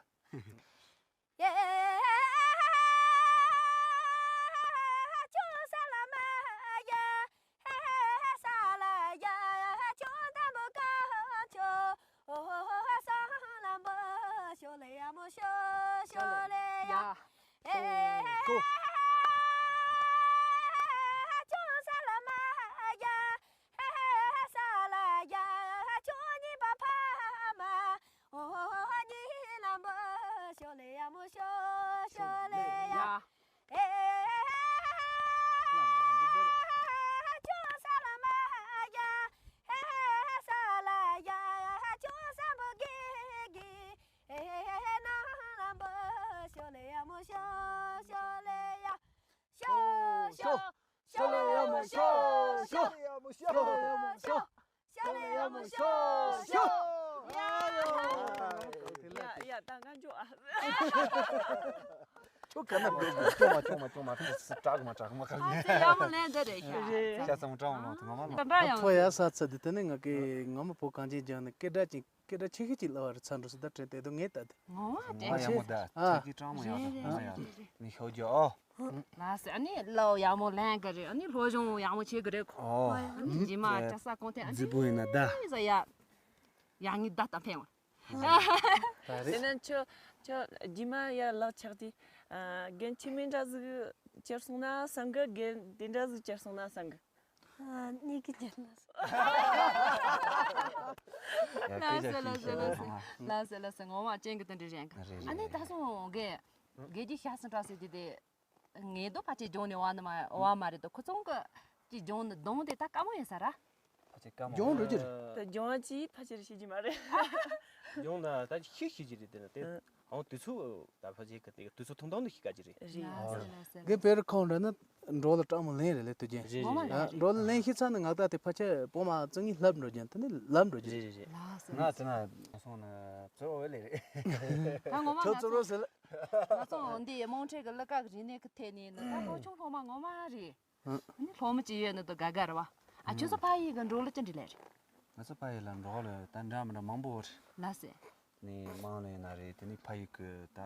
ཤོ་ལེ་ཡ་མོ་ཤོ། ཤོ་ལེ་ཡ་མོ་ཤོ། ཤོ་ལེ་ཡ་མོ་ཤོ། ཤོ་ལེ་ཡ་མོ་ཤོ། ཤོ་ལེ་ཡ་མོ་ཤོ། ཤོ། ཡ་ཡ་ད་ང་འཇོག་ཨ། ཁྱོད་ག་ན་འགྲོ་དགོས། ཅོ་མ་ཅོ་མ་ཅོ་མ་ཅོ་མ་ཅོ་མ་ཅོ་མ། ཨ་ཙི་ཡ་མོ་ལན་འདི་རེད་ཤག་ཤ་ཚང་དྲང་ལོང་དུ་ངོ་མ་ལོང་། ད་འདྲ་ཡང་ཐོ་ཡ་ས་ཚ་འདི་དེ་ནི་ང་གི་ངོ་མ་བོད་གངས་ཅན་ལྗོངས་ནས་སྐད་གྲགས་ཅན། སྐད་གྲགས་ཆེ་ཤོས་ཅིག་ལབ་པ་རེད། ཚ་འགྲོ་སྲིད་ད་དྲན་དེ་དུ་ངས་ལྟ་དེ། ངོ་མ་ངོ་དྲན་མ་ཡ་ཆེ་མོ་ད་ཨ། ཚ་གི་གྲང་མོ་ཡ་ད་ང་ཡ་ནི་ཤོ་རྒྱུ་ཨོ། ལགས་སེ། ཨ་ནི་ལོ་ཡ་མོ་ལན་ག་རེད། ཨ་ནི་སློབ་སྦྱོང་ཡ་མོ་བྱེད་གི་རེད་ཁོ། ཨོ། ཨ་ནི་རྗེས་མ་ཨ་ཅག་ས་གོང་ཐེངས་ཨ་ནི་རྫི་པོ་ཡིན་ན་ད། ཟ་ཡ་ཡ་ངའི་ད་ལྟ་ཕན་བ། ད་རེད། དེ་ནས་ཁྱོད་ཁྱོད་རྗེས་མ་ཡ་ལག་ཆགས་དེ་རྒན་ཁྱིམ་མི་འདྲ་ཟིག་ཁྱེར་སོང་ན་བསམ་གི། རྒན་དེ་འདྲ་ཟིག་ཁྱེར་སོང་ན་བསམ་གི། ཨ་ནི་གི་ཅན་ལ། ལ་སེ་ལ་སེ་ལ་སེ་ལ་སེ་ལ་སེ། ངོ་མ་ཅན་གི་དེ་འདྲ་རེད་གི། རེད་ཨ་ནི་རེད་ད་རེད། སོང་གི། དགེ་རྒྱུ་ཤ་སུ་འདྲ་སེ་དེ་དེ། ངེས་དོ་ཕ་ཆེ་ལྗོངས་ནས་བ་ནི་མ་བ་མ་རེད་དོ། ཁོ་ཚོང་གི་ཅི་ལྗོངས་ནི་གདོང་དེ་ད་དཀའ་མོ་ཡིན་ས་ར། ཕ་ཆེ་དཀའ་མོ་ལྗོངས་འགྲོ་རྒྱུ་རེད། ད་ལྗོངས་ཅི་ཕ་ཆེ་རེ་ཤེས་ཀྱི་མ་རེད། ལྗོངས་ན་ད་ཤི་ཤི་ཀྱི་རེད། དེ་ན་དེ་ཨང་དུས་ཚོད་ད་ཕ་ཆེ་གི་དེ་དུས་ཚོད་ཐུང་ཐུང་དུ་ཤི་ཀ་ཀྱི་རེད། རེད་ཨ་ཟེར་ལ་ཟེར། གི་བེར་ཁོང་འདྲ་ན་འགྲོ་ལ་སྤྲང་མོ་ལེན་རེད་ལེ་དུ་ཅན། རེད་ངོ་མ་རེད། རེད་ཨ་རེད། འགྲོ་ལ་ལེན་ཤི་ཚ་ནི་ང་ད་དེ་ཕ་ཆེ་པོ་མ་ཙི་ངི་ལབ་འགྲོ་ཅན་དེ་ནི་ལབ་འགྲོ་ཅན། རེད་རེད་རེད། ལ་ཟེར། ང་ཙི་ན་སོང་ན་ཙོ་བོ་ལེ་རེད། ད་ངོ་མ་ང་ཚོ་ཙོ་བོ་ཟེར་ལ། ང་ཚོ་འདི་རྨོངས་འཕྲེད་ཀྱི་གླུ་ཁ་གི་རིག་གནས་ཀྱི་ཐད་ནས་ནི་ད་ལྷོ་ཆུང་སློབ་མ་ངོ་མ་རེད། ཨ་ནི་སློབ་མ་ཅིག་ཡོད་ནི་དུ་དགའ་དགའ་རེད་བ། ཨ་ཁྱོད་ཚོ་ཕ་ཡུལ་གི་འབྲོག་གླུ་ཅི་འདྲ་ལས་རེད། ང་ཚོ་ཕ་ཡུལ་ལ་འབྲོག་གླུ་ད་འདྲ་མི་འདྲ་མང་པོ་རེད། ལ་སེ། ནི་དམངས་གླུ་ཡིན་ན་རེད། དེ་ནི་ཕ་ཡུལ་གི་ད་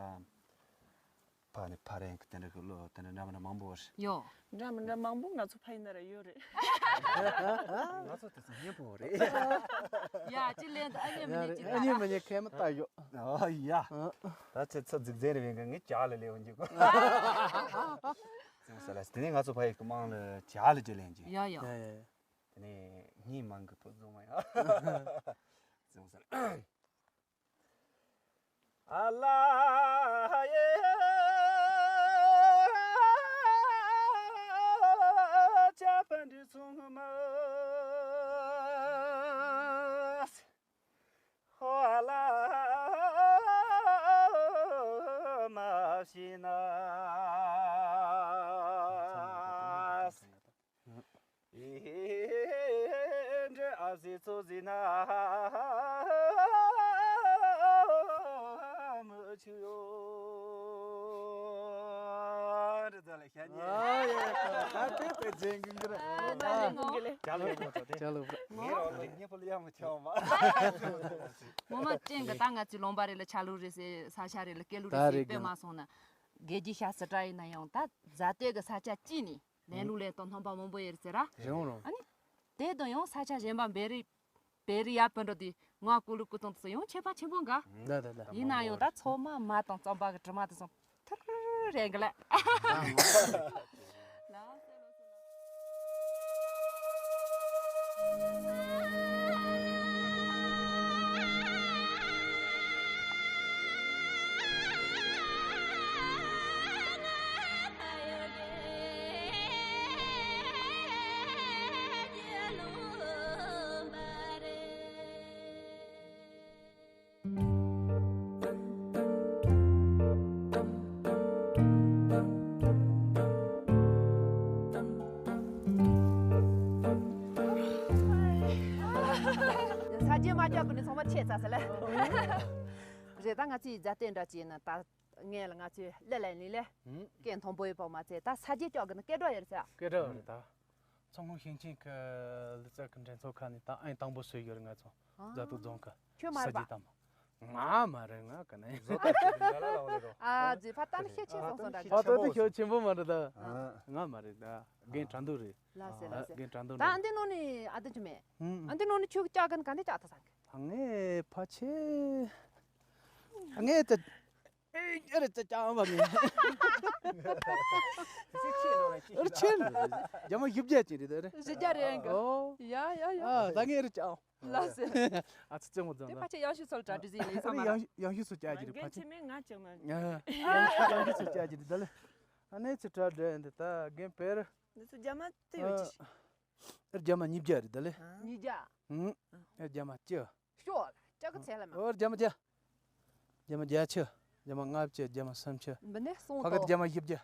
ཕ་ནི་ཕ་རེད་གི་དེ་འདྲ་གི་གླུ་དེ་འདྲ་འདྲ་མི་འདྲ་མང་པོ་རེད། ཡོ། འདྲ་མི་འདྲ་མང་པོ་ང་ཚོ་ཕ་ཡུལ་ན་ར་ཡོད་རེད། ང་ཚོ་དེ་ཚོ་སྙན་པོ་རེད། ཡ་ཅི་ལན་དུ་ཨ་མྱེས་མི་ཉེ་ཅི་ཨ་མྱེས་མི་ཉེ་ཁས་མི་ལྟ་ཡོད། ཨ་ཡ། ད་ཚེ་ཚོ་རྫིག་རྫིག་རེ་བས་ངས་ཇག་ལ་ལེའོ་འཇུག་གོ། ཙང་ས་ལ་དེ་ནས་ང་ཚོ་ཕ་ཡུལ་གི་དམངས་ལ་ཇག་ལ་ཇི་ལེན་གྱི། ཡ་ཡ། ཡ་ཡ་ཡ། དེ་ནས་ངའི་མང་གི་ཕུ་བཟུང་མ་ཡ། ཙང་ས་ལ། ཨ་ལ་ཡེ། ཅ་པན་དྲི་ཚོང་མ། ཧོ་ཨ་ལ་མ་ཤི་ན། ཨེ་འདྲ་ཨ་ཟི་ཚོ་ཟི་ན་མི་ཆུ་ཡོ། འདྲ་ཟ་ལ་ཤ་ཉེ། ཨ་ཡེ་ཨ་དེ་དེ་ཇེང་གི་འདྲ། ཨ་ད་ལེ་ངོ་གི་ལེ། ཅ་ལུ་ཅ་ལུ་ཅ་ལུ། ངའི་རོ་ལེ་ཉེ་པོ་ལ་ཡ་མི་ཆོག་མ། ངོ་མ་ཅན་གི་ད་ང་ཚོའི་ལུང་པ་རེ་ལ་ཆ་ལུགས་རེད་ཟེར། ས་ཆ་རེ་ལ་སྐད་ལུགས་རེ་ཟེར་དཔེ་མ་སོང་ན། དགེ་རྒྱུ་ཤ་སི་ཏྲ་ཡིན་ན་ཡང་ད་རྫ་སྟོད་གི་ས་ཆ་གཅིག་ནས་ལེན་ལུགས་ལེན་སྟངས་སྣང་བ་མང་པོ་ཡོད་ཟེར་ར། རེད་འོང་རོ། ཨ་ནི། དེ་དང་ཡང་ས་ཆ་གཞན་པ་བེ་རི། བེ་རི་ཡ་པན་འགྲོ་དེ་ང་ཀུ་ལུ་ཀུ་ཙང་དུ་སོ་ཡང་ཁྱད་པར་ཆེན་པོ་འགའ། ད་ད་ད། ཡིན་ན་ཡང་ད་ཚོ་མ་མ་དང་རྩམ་པ་གི་དྲི་མ་དུ་སོང་ཐུར་རེ་འགི་ལ། མ་སྐྱོག་གི་ནི་ཚང་མ་ཆད་ཚར་ཟེར་ལེ། རེད། ད་ང་ཚོའི་མཛའ་བརྩེ་འདྲ་བྱས་ན་ད་ངས་ལ་ང་ཚོའི་ལས་ལས་ནི་ལས། ཧུམ། སྐད་མཐོན་པོ་ཡོད་པ་མ་ཚད་ད་ས་རྒྱས་སྐྱོག་གི་ནི་སྐད་སྒྲོག་ཡོད་ཟེར། སྐད་སྒྲོག་རེད་ད། མཚོ་སྔོན་ཞིང་ཆེན་གྱི་ལི་ཙི་གི་འགྲན་ཚོགས་ཁག་ནས་ད་ཨང་དང་པོ་སུ་ཡོད་རེད་ང་ཚོ། ཨ། མཛའ་དུ་རྫོང་གི། ཁྱོད་མ་རེད་པ། ས་རྒྱས་དམ། ང་མ་རེད། ང་ག་ནས་བཟོ་ལྟ་ཞིག་ལ་ལ་འོ་ལེ་རོ། ཨ་ཙི་ཕ་ཏན་ཤེད་ཆེ་སོང་སོང་འདྲ་ཕ་ཏོ་དེ་ཤོད་ཆེན་པོ་མ་རེད་ད། ཨ། ང་མ་རེད་ད། རྒན་དྲ་འདུག་རེད། ལ་སེ་ལ་སེ། རྒན་དྲ་འདུག་ད་རེད། འདི་ནང་ནས་ཨ་དེ་ཆུ་མེད། ཧུམ། ཨ་འདི་ནང་ནས་ཆུ་ལྕགས་གན་ག་འདི་ལྕགས་ད་སང་གི། ངས་ཕ་ཆེ། ངས་དེ། ཨེ་རེད་ཙེ་ཅང་བ་མིན། ཨེ་ཆེ་ལོ་ལ་ཅི། ཨེ་ཆེ་ལོ། རྒྱ་མ་བཞི་བརྒྱ་ཅིག་རེད་ད་རེད། བཞི་བརྒྱ་རེད་ཨང་གི། ཨོ། ཡ་ཡ་ཡ། ཨ་ད་ངས་རེད་ཅང་། ལ་སེ། ཨ་ཙི་ཙེ་མོ་ཙང་ད། དེ་ཕ་ཆེ་ཡང་ཤུ་སོལ་གྲ་འདྲི་ཟིན་ལས་ཚང་མ་ལ། ཡང་ཡང་ཤུ་སོ་ཅག་གི་རེད་ཕ་ཆེ། རྒན་ཆེ་མེད་ང་ཅང་ན། ཡང་ཤུ་ཡང་ཤུ་སོ་ཅག་གི་རེད་ད་ལེ། ཨ་ནེ་ཙི་གྲ་འདྲི་འདི་ད་རྒན་བེར། འདི་ཚོ་རྒྱ་མ་དེ་ཡོད་ཅི། ཨེ་རྒྱ་མ་ཉིས་བརྒྱ་རེད་ད་ལེ། ཉིས་བརྒྱ། ཨུང་། ཨེ་རྒྱ་མ་བཅུ། ཤོག་ལྕགས་ཀྱི་ཚད་ལ་མ། ཨོ་རྒྱ་མ་བརྒྱ། རྒྱ་མ་བརྒྱད་ཅུ། རྒྱ་མ་ལྔ་བཅུ། རྒྱ་མ་སུམ་ཅུ། འབུ་ནས་སོང་ཕ་གི་ཏོ། རྒྱ་མ་བཞི་བརྒྱ།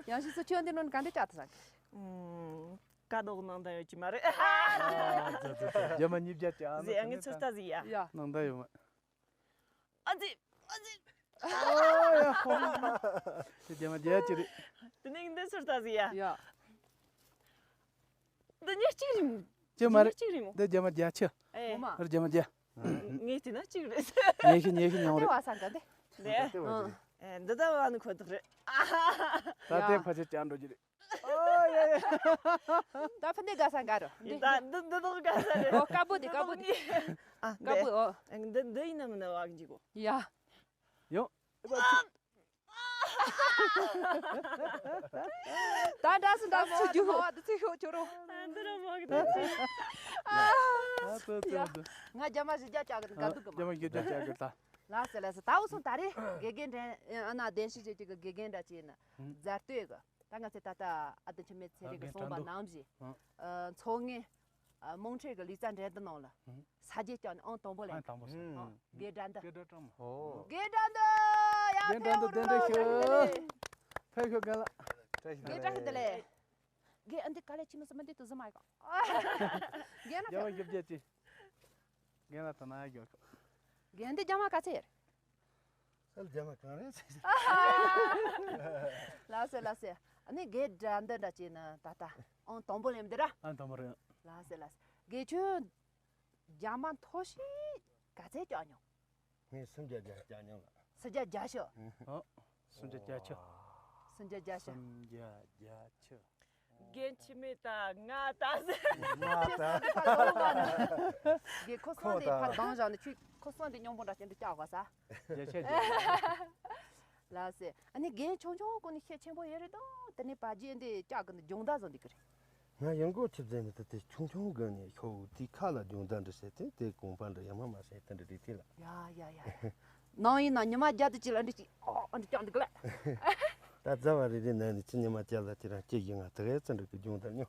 ཡང་ཞིག་སུ་ཁྱོད་འདི་ནོན་ག་འདི་ལྕགས་ཐུ་ཟག་ཀ་རྡོག་ནང་ད་ཡོད་ཀྱི་མ་རེད། རྒྱ་མ་ཉིས་བརྒྱ་ཅི་ཨ་ཟེ་ཨ་ངའི་ཚོད་ལྟ་ཟིག་ཡ། ཡ། ནང་ད་ཡོད་མ། ཨ་ཙི། ཨ་ཙི། ཨོ་ཡ་ཧོ། དེ་རྒྱ་མ་བརྒྱད་ཅི་རེད། དེ་ནས་འདི་ཚོད་ལྟ་ཟིག་ཡ། ཡ། འདི་ཉེར་གཅིག་རེད་མོ། ཅི་མ་རེད། ཉེར་གཅིག་རེད་མོ། འདི་རྒྱ་མ་བརྒྱད་ཅུ། ཨེ། ངོ་མ། རྒྱ་མ་བརྒྱད། ངས་བལྟས་ན་གཅིག་རེད། ཉེར་བཞི་ཉེར་བཞི་མྱོང་རེད། དེ་བ་ས་འགའ་འདི། འདི། ཨ། ཨེ་འདི་ད་བ་ནི་ཁོ་ཐག་རེད། ད་དེ་ཕ་ཆེ་ཅང་འགྲོ་གི་རེད། ཨོ་ཡ་ཡ། ད་ཕ་འདི་དགའ་ས་འགའ་རོ། འདི། ད་འདི་འདི་དག་དགའ་ས་རེད། ཨོ་དཀར་པོ་འདི་དཀར་པོ་འདི། ཨ་དཀར་པོ་འདི། ཨོ། ཨེ་འདི་འདི་ཡིན་ན་མིན་ན་བ་གི་འཇིག་གོ། ཡ། ཡོ། ད་འདྲ་སུ་འདྲ་སུ་རྒྱུ་ཧོ་དུ་ཚིག་ཤོག་ཁྱོད་རོ། འདི་ར་མོ་གི་དུ་ཚིག་ང་རྒྱ་མ་བཞི་བརྒྱ་བཅག་གི་དགའ་སྡུག་གི་མ། རྒྱ་མ་བཞི་བརྒྱ་བཅག་གི་ད། ལ་སེ་ལ་སེ་ད་འུ་སོང་ད་རེ་དགེ་རྒན་འདྲ་ཨ་ན་བདེན་ཤིག་བྱེད་ཀྱི་དགེ་རྒན་འདྲ་བྱས་ན་མཛའ་སྟོད་གི་ད་ང་ཚོས་ད་ལྟ་ཨ་ཏི་ཆུ་མེད་ཚེ་རིང་གི་གསུངས་པ་ནང་བཞིན་མཚོ་སྔོན། ཨ་མོང་ཁྲེ་གི་ལུས་རྩལ་འགྲན་བསྡུར་ནང་ལ། ཧུམ། ས་རྒྱས་བསྐྱངས་ནས་ཨང་དང་པོ་ལེན། ཨང་དང་པོ་སོང་། ཨང་། དགེ་དགྲ་འདི། དགེ་དགྲ་སྤྲང་མོ། ཨོ། དགེ་དགྲ་འདི་ཡ། དགེ་དགྲ་འདི་ཕེབས་རོགས། དགེ་དགྲ་ཕེབས་ཤོག་རྒན་ལགས། དགེ་དགྲ་ཤི་འདི་ལས། དགེ་ཨ་འདི་ག་ལས་ཕྱི་མི་སུ་མི་འདི་དུ་ཟི་མ་ཡི་ག་དགེ་ན་རྒྱ་མ་ཕེབས། བཞི་བརྒྱ་ཅི། རྒན་ལགས་ད་ན་ཡ་གྱོ། རྒན་འདི་རྒྱ་མ་ག་ཚད་ཡར། སལ་རྒྱ་མ་གང་རེད་ཟེར། ལ་སེ་ལ་སེ། ཨ་ནི་དགེ་དགྲ་འདི་འདྲ་བྱས་ན་ད་ལྟ་ཨང་དང་པོ་ལེན་འདི་ར། ཨང་དང་པོ་རེད། ལ་སེ་ལ་སེ། དགེ་ཆོས་རྒྱ་མ་མཐོ་ཤོས་ག་ཚད་བཀྱག་མྱོང་། ངས་སུམ་བརྒྱ་བརྒྱ་བཀྱག་མྱོང་ལ། སུམ་བརྒྱ་བརྒྱ་ཆོད། ཨོ། སུམ་བརྒྱ་བརྒྱ་ཆོད། སུམ་བརྒྱ་བརྒྱ་ཆོད། སུམ་བརྒྱ་བརྒྱ་ཆོད། རྒན་ཆི་མེད་ད་ང་ད་ཟེར། ང་ད། རྒན་ཁོ་སང་དེ་ཕར་འདང་བཞག་ནས་ཁྱོད་ཁོ་སང་དེ་སྙོང་པོ་འདྲ་ཅན་དུ་བཀྱག་གོ་ས། རྒྱ་ཆད་རྒྱ། ལ་སེ། ཨ་ནི་རྒན་ཆུང་ཆུང་ཀུན་ནས་ཤེད་ཆེན་པོ་ཡོད་རེད་དོ། དེ་ནས་བ་རྒྱན་འདི་བཀྱག་གི་འདི་སྦྱོང་བརྡར་བཟོ་འདི་གི་རེད། ང་ཡང་སྒོ་ཆིབས་ཟེར་ནི་དེ་དེ་ཆུང་ཆུང་གི་ནས་ཤོག་དེ་ཁ་ལ་སྦྱོང་བརྡར་འདྲི་བྱེད་དེ་དེ་གོང་པ་འདྲི་ཡ་མ་མ་བྱེད་དེ་འདྲི་དེ་དེ་ལ། ཡ་ཡ་ཡ། ནང་ཡིན་ན་ཉི་མ་བརྒྱ་དུ་ཅི་ལ་འདྲི་ཅི་ཨ་འདྲི་ཀྱང་འདི་ག་ལ། ད་རྫ་བ་རེ་རེ་ནང་ནས་ཅི་ཉི་མ་བརྒྱ་ལ་ཅི་རང་སྐྱེ་ཡིན་ང་དེ་གའི་ཙི་འདྲི་གི་སྦྱོང་བརྡར་ཉོ།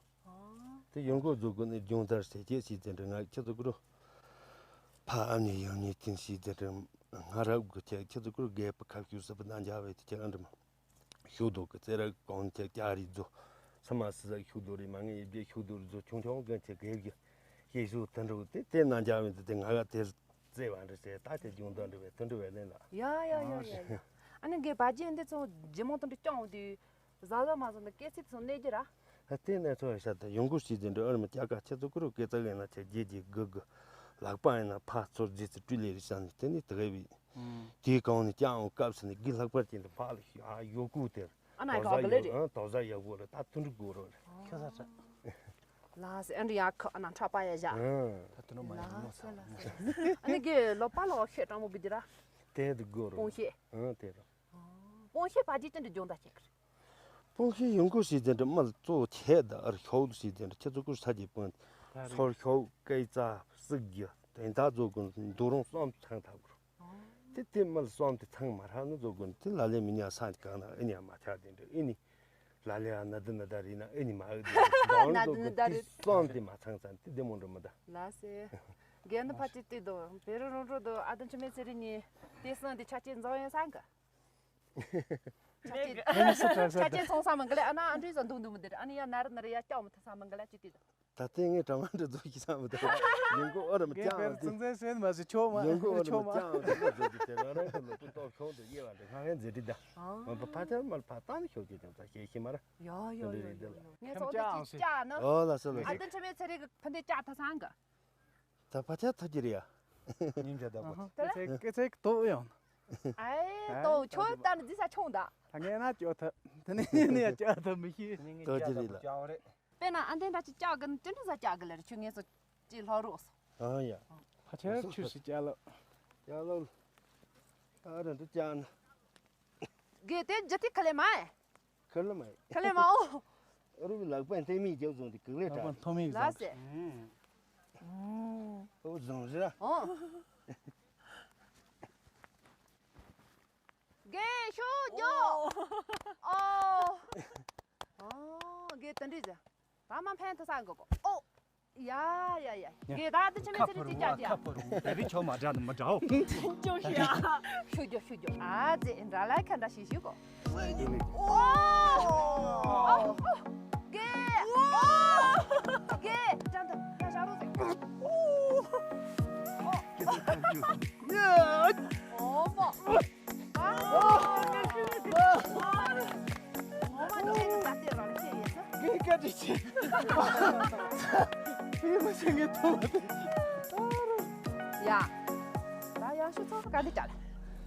དེ་ཡང་སྒོ་རྫོགས་གི་ནས་སྦྱོང་བརྡར་བྱེད་ཀྱི་ཞིག་དེ་འདྲི་ང་ཁྱེད་ཚོ་གི་རོ། ཕ་ཨ་ནེ་ཡང་ནས་དེང་ཞིག་དེ་འདྲི་ང་རབ་གི་ཁྱེད་ཁྱེད་ཚོ་གི་རོ་རྒས་པ་ཁ་ཤུ་ཟི་པ་ན་འཇའ་བའི་དེ་ཁྱེད་ཨ་འདྲི་མ། ཤུགས་རྡོ་གི་རྩེ་ར་གང་ཆེ་ཀྱ་རི་རྫོ། ས་མ་སི་ས་ཤུགས་རྡོ་རི་མ་ངེས་ཡིབ་རྒྱ་ཤུགས་རྡོ་རི་རྫོ་ཆུང་ཆུང་གི་ཆེ་གེབ་གི་ཤེས་ཤུགས་དུད་འགྲོ་དེ་དེ་ན་འཇའ་བའི་དེ་ང་ག་དེ་རྩེ་བ་འདྲི་ཟེར་ད་དེ་སྦྱོང་བརྡར་འདྲི་བའི་དུད་འགྲོ་བའི་ལན་ལ། ཡ་ཡ་ཡ་ཡ། ཨ་ནི་འགའི་བ་རྒྱན་འདི་ཚོ་ཇི་མོ་དང་འདྲི་སྐྱོང་འོང་དུས་ཟ་ཟ་མ་ཟ་ནི་སྐད་ཚིག་ཚོ་གནས་རྒྱུ་ར། ཧ་དེ་ནས་ཚོ་ཡ་ཤ་ད་ཡོང་སྒོ་ཞིག་དེ་འདྲི་ཨར་མ་སྐྱ་ཀ་ཁྱེད་ཚོ་ཀུ་རུ་སྐད་ཚ་གི་ན་ཆེ་རྒྱེ་རྒྱེ་གི་གི་ལག་པ་ཡིན་ན་ཕ་ཚོར་རྗེས་སུ་སྤྲུལ་ལེ་རི་ཤ་ནི་དེ་ནི་དེ་གའི་བི། དེའི་གང་ནས་ཀྱང་སྐབས་སུ་ནི་དགེ་ལྷག་པར་ཅན་དུ་ཕག་ལ་ཞུ་ཨ་ཡོ་ཀུ་དེར། ཨ་ན་དོ་ཟ་ག་ལེ་ཡོ་རེད། ཨ་དོ་ཟ་ཡོ་ཀུ་རེད་ད་དུ་འགྲིག་གོ་རོ་རེད། ཁྱོད་ས་ས། ལ་སེ་ཨན་རི་ཡ་ཁ་ཨ་ན་ཁྲ་པ་ཡ་བཞག་ཨ་ད་དུ་ནོ་མ་ཡ་ལ་མོ་ས་ས་ལ་སེ། ཨ་ནི་གི་ལོ་པ་ལོ་ཤེ་ཀྲང་མོ་གི་དེ་ར། དེ་དུ་གོ་རོ། པོང་ཤེ། ཨ་དེ་རོ། པོང་ཤེ་པ་ཇི་ཅན་དུ་སྦྱོང་ད་ཁྱེད་ཀར། པོང་ཤེ་ཡོང་གོ་ཞིག་དེ་འདྲ་མ་ལ་གཙོ་བོ་ཆེ་ད་ཨར་ཤོག་ཞིག་དེ་འདྲ་ཁྱེད་ཚོ་ཀུར་ས་ཀྱི་པོན། ཚོར་ཤོག་སྐེ་རྩ་སྲིག་རྒྱུ་དེ་འདྲ་བཟོ་དགོས་འདུག་རུང་གསུམ་ཚང་ཐག་གོ། དེ་དེ་མི་ལ་གསུམ་དེ་ཚང་མ་རག་ནི་བཟོ་དགོས་དེ་ལ་ལས་མི་ཉག་ས་གང་ན་ཨེ་ཉག་མ་ཆག་དེ་འདྲ་ཨེ་ནི། ལ་ལས་ཨ་ན་དུ་ན་ད་རི་ན་ཨེ་ནི་མ་ཨེ་དེ་གང་ན་བཟོ་དུ་ན་དགོས་ད་དེ་རི། གསུམ་དེ་མ་ཚང་ཚང་དེ་དེ་མོ་འགྲོ་མི་ད། ལ་སེ། རྒན་ནི་ཕ་ཅི་ཏི་དོ་བེ་རུ་རུང་རུ་དོ་ཨ་དུ་ཆུ་མེ་ཚེ་རི་ཉི་དེ་གསུམ་དེ་ཆ་ཅེ་འཛོ་ཡོང་ས་གི། ཆ་ཅེ་ཆ་ཅེ་ཚོང་ས་མང་གི་ལེ་ཨ་ན་ཨ་འདྲི་ས་འདུག་འདུག་མི་དེ་ཨ་ནི་ཡ་ན་རི་ན་རི་ཡ་སྐྱོ་མི་ཐ་ས་མང་གི་ལེ་ཅི་ཏི་དོ། ད་ལྟའི་ངས་གྲང་བ་འདྲ་བཟོ་ཤེས་ས་མི་འདུག་ཡོང་སྒོ་ཨོ་རམ་ངས་ཀྱང་དཔེར་ཙང་ཚན་སོན་མ་ཟི་ཆོ་མ་ཡོང་སྒོ་ཨོ་ཆོ་རམ་མ་ཀྱང་དེ་འདྲ་བཟོ་རྒྱུ་དེ་རང་རང་གི་ལོ་ཏོག་ཏོག་ཤོང་དུ་དབྱེ་བ་འདྲ་ང་ངས་མཛེས་སྒྲིག་ད་ཨ་མ་པ་ཕ་ཆར་མ་ཕ་ཏང་ཤོག་གི་དེ་ད་ཤེས་ཤེས་མ་ར། ཡོ་ཡོ་ཡོ་ཡོ་ཡོ། ངས་ཚོགས་དེ་ཅི་ཅག་ན། ཨོ་ལ་སོ་ལ་ཨ་སོ། ཏི་ཁྲི་མེ་ཚེ་རིག་ཕན་དེ་ཅག་ད་སང་གི། ད་ཕ་ཆར་ཐུག་གི་རེད་ཡ། ཉིན་བརྒྱ་ད་གོ། དེ་ལ་སྐད་ཚེག་དོ་ཡང་། ཨེ་དོ་ཁྱོད་ལྟར་འཛི་ས་ཆུང་ད། ད་ངས་ན་ཅོ་ཐ་དེ་ནས་ནས་ཡ་ཅོ་ཐ་མི་ཤེས། དོ་ཅི་རེད་ལ། དཔེར་ན་ཨ་འདན་འདྲ་ཅིག་ཅག་གི་ནི་ཅི་འདྲ་ས་ཅག་གི་ལེར་ཁྱོད་ངས་སོ་ཅི་ལྷོ་རོགས་སོ། ཨ་ཡ། ཕ་ཆར་ཆུ་སི་ཅག་ལོ། ཅག་ལོ། ཨ་ར་འདི་ཅག་ན། གེ་དེ་ཇི་ཐི་ཁ་ལེ་མ་ཨེ། ཁ་ལེ་མ་ཨེ། ཁ་ལེ་མ་ཨོ། ཨ་རུ་ལག་པ་འཐེན་མི་རྒྱབ་བཟུང་དེ་གུག་ལེ་ལག་པ་དྲག་འཐོམ་མི་ལ་བཟང་སེ། ཨོ་བཟང་རེད། ཨོ། གེ་ཤོ་ཇོ། ཨོ། ཨོ་གེ་ཏན་རི་ཟ། ད་མ་ཕན་ཐོགས་ས་གོ་གོ། ཨོ། ཡ་ཡ་ཡ། གེ་ད་དུ་ཆ་མེད་ཚེ་རི་ཅི་ཅག་ཅག་ཁ་པོ་རུ་དེ་རི་ཆོ་མ་འདྲ་ནི་མི་འདྲའོ། ཅོ་ཤི་ཡ། ཤུ་ཇོ་ཤུ་ཇོ། ཨ་ཙེ་འདྲ་ལ་ཁ་འདྲ་ཤི་ཤི་གོ། ཨོ། གེ། ཨོ། གེ། ཅན་ད་ཡ་ཞག་རོ་ཟེ། ཨོ། ཨོ་མ། ཨ། ཨོ་མ་ཅན་ད་དེ་རང་ཤེས་ཡེ་ས། གེ་ཀ་ཅི་ཆེ། ཕི་མ་ཤེས་ངེ་ཐོ་བ་དེ། ཡ། ད་ཡང་ཤུ་ཚོ་ག་དེ་ཅག་ལ།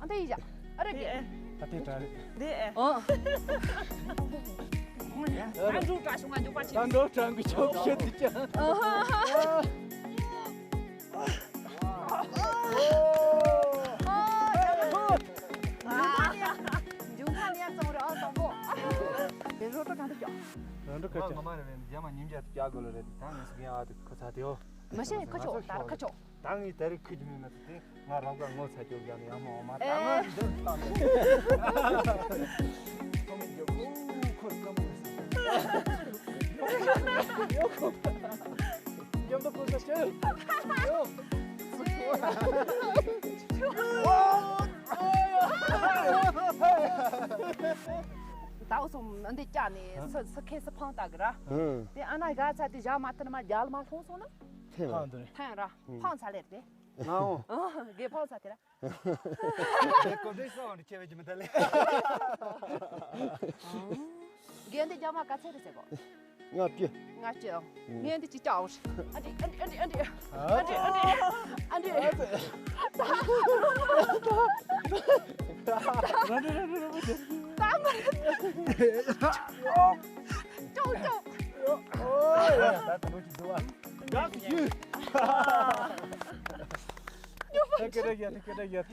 ཨ་འདི་ཡི་ཡ། ཨ་རེ་གེ། ད་དེ་དྲ་རེད། དེ་ཨེ། ཨོ། ད་འགྲོ་དྲ་ཤུ་ང་འཇུག་པ་ཆེ། ད་འགྲོ་དྲ་གི་ཆོག་ཤེས་དེ་ཅག་ཨ་ཧ། འབྱུང་ཁ་ནས་བཙོང་རེ་ཨ་དང་པོ། དེ་རོ་ཏོ་གང་དུ་ཀྱང་། རོ་ཏོ་ཁ་ང་ཅག་ངོ་མ་རེད་རེད། རྒྱ་མ་ཉིན་བརྒྱ་དུ་བཀྱག་དགོས་ལ་རེད། ད་ངས་སུ་གིན་ཨ་དུ་ཁོ་ཚ་དེའོ། མ་ཤེས་ཁ་ཆོག་ད་ཁ་ཆོག་ད་ངས་ད་རེས་ཁུ་རྒྱུ་མེད་ན་དེ་ང་རང་ག་ངོ་ཚ་ཀྱོག་རྒྱ་ནས་ཡང་མ་འོ་མ་ད་ང་འདིར་བཏང་ཁོ་མི་རྒྱབ་ཁོ་ཁོ་སྐམ་པོ་ཡོད་ཁོ། རྒྱབ་ད་ཁོ་ས་ཆེ་ཡོད། ཟླ་བ་གསུམ་འདི་བཅག་ནས་སུ་སུ་ཁེ་སུ་འཕང་བཏགས་གི་ར། ཧུམ། དེ་ཨ་ན་ག་ཚ་དེ་བཞག་མ་ཐུབ་ན་མ་རྒྱལ་མ་ལྷུང་སོང་ན། ཐེངས་ར། ཐེངས་ར། འཕང་ཚ་ལེར་དེ། ང་འོང་། ཨ་གེ་འཕང་ཚ་དེ་ར། དེ་གོ་དེ་ས་འོང་དེ་ཁྱེད་བེད་ཀྱི་མི་ཐ་ལེ། གེ་འདི་རྒྱ་མ་ག་ཚད་རེད་ཟེར་གོ། ལྔ་བཅུ། ལྔ་བཅུ། ངས་འདི་ཅི་ལྕགས་འོང་ཞིག་ཨ་འདི་ཨ་འདི་ཨ་འདི་ཨ་འདི་ཨ་འདི་ཨ་འདི་ཨ་འདི། ད་མ་ཅོག་ཅོག་ཡག་ཞུ། ཐད་ཀར་ཡ་ཐད་ཀར་ཡ།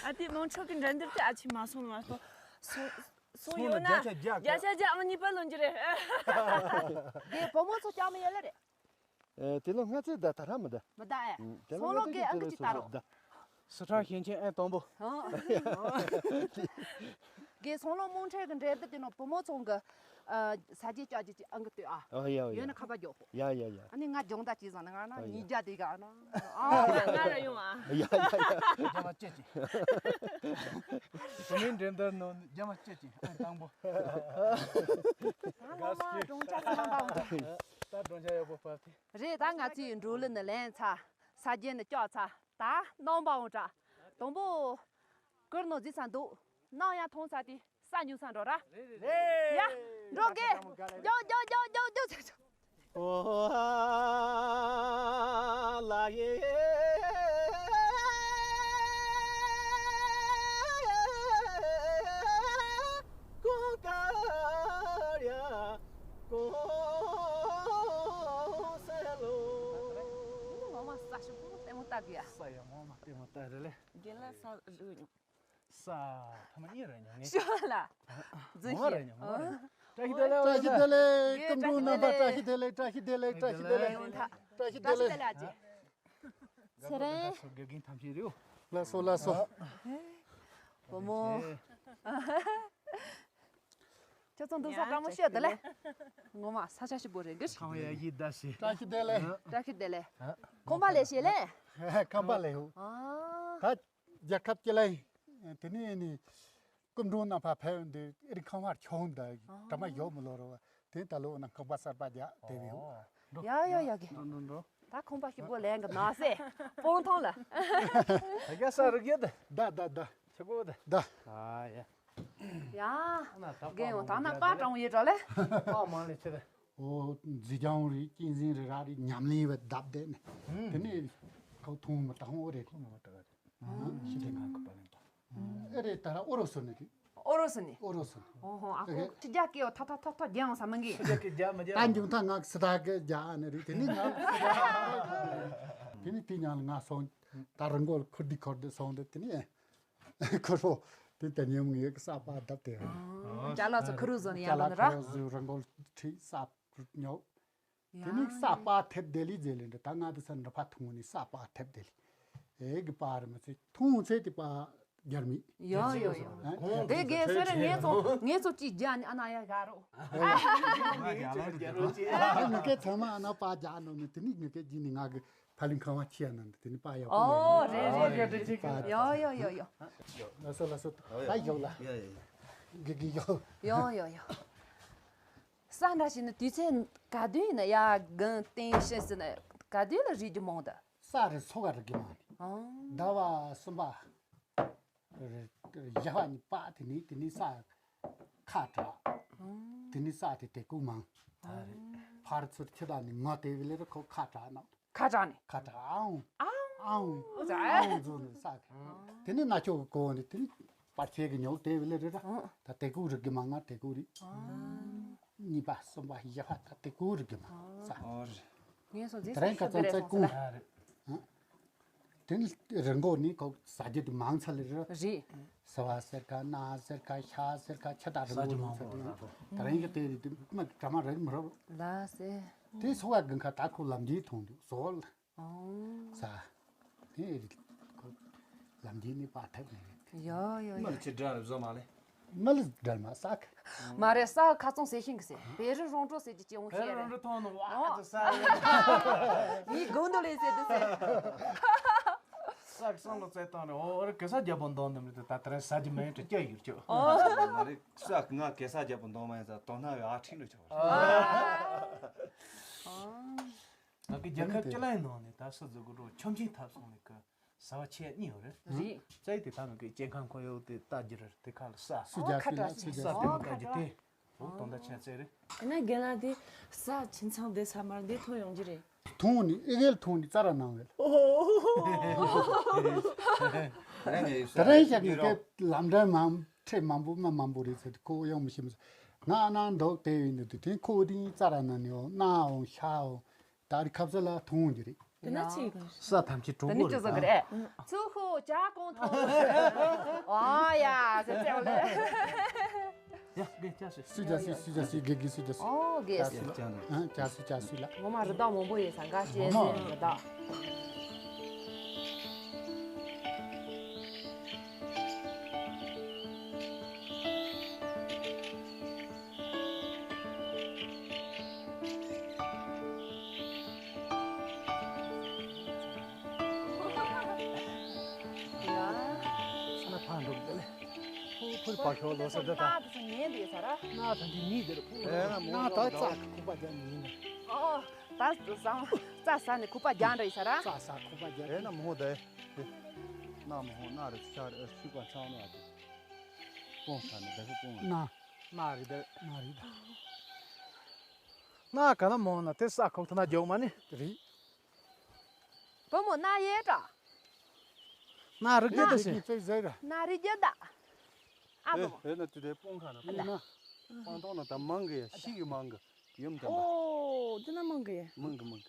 ཨ་དེ་མང་ཚོགས་ཀྱི་འགྲན་བསྡུར་དེ་ཨ་ཆི་མ་སོང་མ་སོང་སོང་། སོང་ཡོད་ན་བརྒྱ་ཆ་བརྒྱ་བརྒྱ་ཆ་བརྒྱ་ཨང་གཉིས་པ་ལོན་རྒྱུ་རེད། དེ་བུ་མོ་ཚོ་ཅང་མི་ཡོད་ལ་རེད། ཨེ་དེ་ལོ་ལྔ་ཚེ་ད་ད་ར་མི་ད། མི་ད་ཨེ། དེ་ལོ་སོང་ལོ་ལྔ་གི་ཨང་ཀི་ཅི་ད་རོ། ད། སི་ཁྲོན་ཞིང་ཆེན་ཨེ་དང་པོ། གི་སོང་ལོ་རྨོངས་འཕྲལ་གི་འགྲན་བསྡུར་དེ་ནང་བུ་མོ་ཚོ་གི་ས་རྒྱས་ལྕགས་ཀྱི་ཨང་ཀི་ལྟོས་ཨ། ཨ་ཡ་ཡ། ཡོད་ན་ཁ་པར་རྒྱོག་གོ། ཡ་ཡ་ཡ། ཨ་ནི་ང་སྦྱོང་བརྡར་བྱས་ཟིན་ན་ང་ན་ཨ་ཡ། ཉིས་བརྒྱ་དེ་ག་ཨ་ན། ཨ་ང་ང་ར་ཡོང་ཨ། ཡ་ཡ་ཡ། རྒྱ་མ་སྐྱེད་ཅིག་བུ་མོའི་འགྲན་བསྡུར་ནང་རྒྱ་མ་སྐྱེད་ཅིག་ཨ་དང་པོ། ང་ངོ་མ་སྦྱོང་བྱ་ས་ལམ་པ་འོང་། ད་སྦྱོང་བྱ་ཡག་པོ་བབས་ཏེ། རེད་ད་ང་ཚོའི་འགྲོ་ལུགས་ནི་ལེན་ཚ། ས་རྒྱན་ནི་སྐྱོག་ཚ། ད་རྣམ་པ་འོང་དྲ། དང་པོ། ཀུར་ནོ་ཟི་ཚ་འདུག་ནང་ཡང་མཐོང་ཚ་དེ་ས་ཉུ་ཚ་འགྲོ་ར། ཡ། འགྲོ་གེ། རྒྱོག་རྒྱོག་རྒྱོག་རྒྱོག་རྒྱོག་ཚ། ཨོ་ལ་ཡེ། ཀོ་ཀ་ར་ཀོ་སེ་ལོ། ངོ་མ་ས་ཞིག་པོ་ལྟད་མོ་ལྟ་གི་ཡ། ས་ཡ་ངོ་མ་ལྟད་མོ་ལྟ་རེད་ལེ། རྒན་ལགས་ས་རུ་ཉོ། ས་ཐ་མ་གཉིས་རེ་ཉོ་ངེས། ཤོ་ལ། རྫུན་ངོ་མ་རེ་ཉོ་ངོ་མ་རེ་ཉོ། བཀྲ་ཤིས་བདེ་ལེགས། བཀྲ་ཤིས་བདེ་ལེགས། སྐུ་མགྲོན་རྣམ་པ་བཀྲ་ཤིས་བདེ་ལེགས། བཀྲ་ཤིས་བདེ་ལེགས། བཀྲ་ཤིས་བདེ་ལེགས། ཡོང་ཐ། བཀྲ་ཤིས་བདེ་ལེགས། ཨ་ཅེ། ཚེ་རིང་། དགེ་རྒན་ཐམས་ཅད་རེའོ། ལགས་སོ་ལགས་སོ། བུ་མོ། ཁྱོད་ཚོ་འདུག་ས་བཀྲ་མོ་ཤོད་དེ་ལེ། ངོ་མ་ས་ཆ་ཞིག་པོ་རེད་གི། ཁང་ཡ་ཡི་ད་ཤི། བཀྲ་ཤིས་བདེ་ལེགས། བཀྲ་ཤིས་བདེ་ལེགས། ཁོམ་པ་ལས་ཤེས་ལེ། ཁམས་པ་ལས་ཧུ། ཨ། ད་རྒྱལ་ཁབ་ཀྱི་ལ་ཡིན། དེ་ནས་ནི་སྐུ་མགྲོན་རྣམ་པ་ཕེབས་འདི་ཨེ་རི་ཁང་བར་ཁྱོང་འདི་ཨ། གྲ་མ་ཡོག་མི་ལོ་རོ། དེ་ད་ལོ་ན་ཁང་པ་གསར་པ་རྒྱག་དེ་བས་ཡོད། ཡ་ཡ་ཡ་གི། འགྲོ་འགྲོ་འགྲོ། ད་ཁང་པ་ཞིག་པོ་ལེན་གི་ན་སེ། སྤོང་ཐང་ལ། ད་རྒྱ་ས་རུ་རྒྱ་ད། ད་ད་ད། ཆི་གོ་ད། ད། ཨ་ཡ། ཡ། ཨ་ན་ད་རྒན་ཡོང་ད་ན་པ་དྲང་ཡོད་འགྲོ་ལེ། པ་མང་ལེ་ཆི་རེད། ཨོ་མཛེས་ལྗོངས་རེད། གཅན་གཟན་རེད། ར་རེད། ཉམས་ལེན་བས་བརྡབ་བསྡད་ནས། དེ་ནས་ཁོ་ཐུང་མི་དང་འོ་རེད། ཁོ་མ་དགའ་རེད། ཤི་དེ་ང་ཁོ་པ་ལེན་པ། ཨེ་རེད། ད་ར་ཨོ་རོ་སོ་ནི་རེད། ཨོ་རོ་སོ་ནི། ཨོ་རོ་སོ་ནི། ཨོ་ཧོ། ཨ་ཁོ་ཁྲི་རྒྱ་སྐྱེ་བ་ཐ་ཐ་ཐ་ཐ་རྒྱང་ས་མི་འགི། ཁྲི་རྒྱ་སྐྱེ་རྒྱ་མི་རྒྱ། ད་འཇུང་ཐ་ང་སི་ད་གི་རྒྱ་ཨ་ནི་རེད། དེ་ནི་ང་སི་ད། དེ་ནི་དེ་ཉང་ལ་ང་སོང་། ད་རི་མགོ་ལ་ཁུར་དི་ཁུར་དི་སོང་དེ་དེ་ནི། ཁུ་རོ། དེ་ལྟར་ཉམས་ངེས་ཀྱི་ས་པ་བརྡབ་སྟེ། ཅ་ལག་ཚོ་ཁུ་རུ་བཟོ་ནས་ཡང་ཅ་ལག་འདོན་ར། ཁུ་རུ་བཟོས་རི་མགོ་ཁྲིད་ས་ཉོ། དེ་ནི་ས་པ་ཐེབས་དེ་ལི་ཟེར་ལེ་འདྲ། ད་ང་དེ་ས་འདྲ་ཕ་ཐུང་ནི་ས་པ་ཐེབས་དེ་ལི། ཨེ་གི་པ་རི་མ་ཚེ་ཐུང་ཚེ་དེ་པ་རྒྱར་མི། ཡོ་ཡོ་ཡོ། ཨ་དེ་གེ་སེ་རེ་ངེ་ཚོ་ངེ་ཚོ་ཅི་རྒྱ་ནི་ཨ་ན་ཡ་ག་རོ། ཨ་ངེ་གེ་ཚང་མ་ཨ་ན་པ་རྒྱ་ནོ་ནི། དེ་ནི་ངེ་གེ་ཇི་ནི་ང་གི་ཕ་ལིང་ཁང་བ་ཆི་ཡ་ནང་དེ་ནི་པ་ཡ། ཨོ་རེད་རེད་རེད་རེད། ཡོ་ཡོ་ཡོ་ཡོ། ལ་སོ་ལ་སོ། ད་ཡོ་ལ། གི་གི་ཡོ། ཡོ་ཡོ་ཡོ། ས་འདྲ་ཞིག་ནི་དུས་ཚོད་ག་དུས་ཡིན་ན་ཡ་གང་སྟེང་ཤེས་ཟིན་ན་ག་དུས་ལ་རིག་རྒྱུ་མང་ད། ས་རི་སོ་ག་རི་གི་མང་ནི། ཨང་། ཟླ་བ་གསུམ་པ། རི་ཡ་བ་ནི་པ་དེ་ནི་དེ་ནི་ས་ཁ་གྲག་ཨང་། དེ་ནི་ས་དེ་དེ་ཀུ་མང་། ཨང་། ཕར་ཚུར་ཁྱི་དང་ནི་ངོ་དེ་བི་ལེ་རི་ཁོ་ཁ་གྲག་ན། ཁ་གྲག་ནི། ཁ་གྲག་ཨང་། ཨང་། ཨང་། ཨང་། ཨང་། ཟ། ཨང་ཟོ་ནི་ས་གི། དེ་ནི་ན་ཆོག་གི་གོ་ནི་དེ་ནི། པར་ཆས་ཀྱི་ཉོ་དེ་བི་ལེ་རེ་ར། ཨང་། ད་དེ་ཀུ་རིག་གི་མ་ང་དེ་ཀུ་རིག་ཨང་། གཉིས་པ་གསུམ་པ་བཞི་པ་ད་དེ་ཀུ་རིག་གི་མ་ས། ཨོ་རེད། ངས་སོ་ཛི་དེ་རིང་ཁ་སང་ཚེ་ཀུང་། ཨ་རེད། ཨ། དེ་ནི་རི་མགོ་ནི་ཁོ་ཟ་རྒྱུ་དེ་མང་ཚ་ལེ་རེ་ར། རེད། སི་བ་ཟེར་ཁ་ན་ཟེར་ཁ་ཤ་ཟེར་ཁ་ཆ་ད་རི་མགོ་ནི་ཚ་དེ་ཡང་། དེ་རིང་གི་དེ་རིག་དེ་མ་གྲ་མ་རིག་མི་རོ། ལ་སེ། དེ་སོ་བ་གི་ཁ་ད་ཁོ་ལམ་རྒྱུས་མཐོང་འདུག་ཟོ་ལ། ཨོ། ས། དེ་ལམ་རྒྱུད་ནི་པ་ཐེབས་ནས་རེད། ཡོ་ཡོ་མི་ཡོ། ལ་ཆི་འདྲ་བཟོ་མ་ལེ། མི་ལ་འདྲ་མ་ས་ཁ། མ་རེད། ས་ཁ་ཚོང་ཟེར་ཤིང་གི་ཟེར། བེ་རི་རོང་འགྲོ་ཟེར་གྱི་ཅི་འོང་བེ་ཤེས་རི་རོང་རེད། འགྲོ་ཐོང་ནི་ཨོ། ཝ་ད་ས་རེད། མི་དགོང་དུ་ལས་ཟེར་དུ་ཟེར། ས་ཁ་སང་ལོ་བཙལ་བཏང་ནས་ཨོ་རེ་གེ་ས་རྒྱབ་པོ་འདོང་འདི་མི་དེ་ད་དེ་རིང་ས་རྒྱུ་མེད་དྲི་སྐྱ་ཡུར་ཅོ། ཨོ། མ་རེད། ས་ཁ་ང་གེ་ས་རྒྱབ་པོ་འདོང་མ་ཡིན་ས་དོ་སྣང་བའི་ཨ་ཁྲིན་རུ་ཆོག་པ། ཨོ། ཨོ། ང་གི་རྒྱལ་ཁབ་སྤྱི་གླིང་ནང་ནས་ད་སུ་ཟིག་གི་འགྲོ་ཆོམ་ཆེན་ཐབ་སོང་ནས་ཀི་ཟ་བ་ཆེ་གཉིས་ཡོད་རེད། རེད། རྩ་ཡི་དེ་ད་ནང་གི་སྐྱེ་ཁམས་ཁོར་ཡུག་དེ་ལྟ་རྒྱུ་རེད། དེ་ཁ་ལ་ས། སུ་རྒྱ་ཨོ་ཁ་སུ་ལ་ཏྲ་སུ་ཅི་རྒྱ་ས་སུ་དེ་མོ་ལྟ་རྒྱུ་དེ། ཨོ་དོན་དག་ཆེ་ཚེ་རེད། ཡིན་ན་རྒན་ལགས་དེ་ས་ཁྱིམ་ཚང་བསྡད་ས་མར་འདི་ཐོན་ཡོང་རྒྱུ་རེད། ཐོན་ནི་ཨེ་གེལ་ཐོན་ནི་རྩ་ར་ནང་བས། ད་རེས་ཡག་ནི་ཀེ་ལམ་འདྲ་མང་ཁྲེ་མང་པོ་མ་མང་པོ་རེད་ཟེར་ཁོ་ཡང་མི་ཤེས་མི་ཟེར། ང་ནང་འདུག་དེ་ཡིན་ནི་དུས་དེ་ཁོ་དེ་རྩ་ར་ནང་ནི་འོ་སྣ་འོ་ཤ་འོ། ད་རི་ཁབ་ས་ལ་ཐོང་འོང་གི་རེད། དེ་ན་ཅི་གང་། ས་ཐམས་ཅད་དྲུག་དེ་ནི་པོ་ཅི་རེད་བཟོ་གི་ད། རེད། ཚུ་ཧུ་ཇ་གོང་ཐོང་། ཨ་ཡ་ཟེར་ཚེ་འོ་ལེ། ཡ་གེ་ཅ་སི། སུ་ཇ་སི་སུ་ཇ་སི་གེ་གེ་སུ་ཇ་སི། ཨོ་གེ་སི། ཅ་ལ། ཨ་ཅ་སི་ཅ་སི་ལ། ངོ་མ་རི་དྭགས་མང་པོ་ཡོད་ས་འགའ་ཤས་ངོ་མ་ཟེར་རི་དྭགས། ས་ན་ཕ་འགྲོ་གི་ལེ། ཕུ་ཕུར་བ་ཤོ་ལོ་ས་ད་ད། ན་ད་ཚོ་ཉན་དེ་ས་ར། ན་ད་འདི་གཉིས་དེར་ཕུ། ཨེ་ན་མོ་ན་ད་ད་ཙ་ཁུག་པ་རྒྱ་ནི་ཡིན་ན། ཨོ། ད་ཟང་ཙ་ས་ནི་ཁུག་པ་རྒྱ་འདྲ་ཡི་ས་ར། ཙ་ས་ཁུག་པ་རྒྱ། ཨེ་ན་མོ་ད། ན་མོ་ན་རེ་ཆ་རེ་ཤུ་པ་ཆ་ནི་ཨ་དེ། སྤོང་ས་ནི་ད་ཤུ་སྤོང་ན། ན་རི་ད། ན་རི་ད། ན་ག་ན་མོ་ན་དེ་ས་ཁོག་ཐ་ན་རྒྱོག་མ་ནི། རི། བུ་མོ་ན་ཡེ་ཏྲ། ན་རི་རྒྱ་ད་ཟེར། ན་རི་རྒྱ་ད། ཨ་བུ་མོ། ཨེ་ན་དུ་དེ་སྤོང་ཁ་ན་སྤོང་ན། སྤང་ཐོག་ན་ད་མང་གི་ཡ་ཤི་གི་མང་གི་ཡུམ་དམ་པ། ཨོ་དེ་ན་མང་གི་ཡ། མང་གི་མང་གི།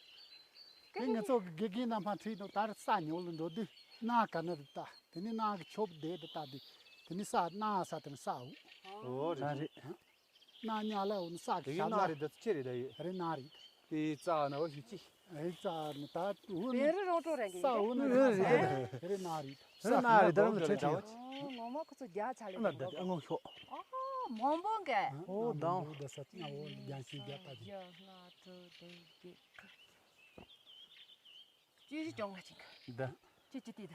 དེ་ངེད་ཚོ་གི་དགེ་རྒན་རྣམ་པ་ཁྲིད་དུ་ད་རི་ས་ཉོ་ལ་འགྲོ་དུས་ན་ག་ན་རི་ད་དེ་ནི་ན་གི་ཆོབ་དེ་དུ་ད་དུས་དེ་ནི་ས་ན་ས་དེ་ནི་ས་འུ། ཨོ་རེད། ན་ཉ་ལ་འོ་ན་ས་གི་དེ་གི་ཤ་ན་ལ་རེད་ད་ཅི་རེད་ད་ཡོད། རེད་ན་རེད། དེ་རྩ་ན་འོ་ཞུ་ཅི། རེད་རྩ་ན་ད་འོ་ན་བེ་རི་རོང་ཀྲོ་རེད་གི་ས་འོ་ན་རེད་ན་རེད། རེད་ན་རེད། ས་ན་རེད་ད་རུང་ཚེ་ཁྲིད་ཡོད། ངོ་མ་ཁོ་ཚོ་རྒྱ་ཆ་ལེ་ན་ད་ཨ་ངོ་ཤོག་ཨོ་མང་པོ་གི། ཨོ་དང་། ད་ས་ན་འོ་རྒྱ་ཤི་རྒྱ་ད་ཅི། ལྔ་དྲུག་བདུན་བརྒྱད། བཅུ་བཞི་བཅོ་ལྔ་ཅིག་ད། ཅི་ཅི་ཏི་ད།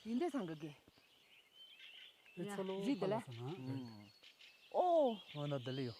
ཡིན་འདྲ་སང་གི་གི། ཨེ་ཚོ་ལོ་རི་དེ་ལ། ཨོ། ཨོ་ན་དེ་ལ་ཡོད།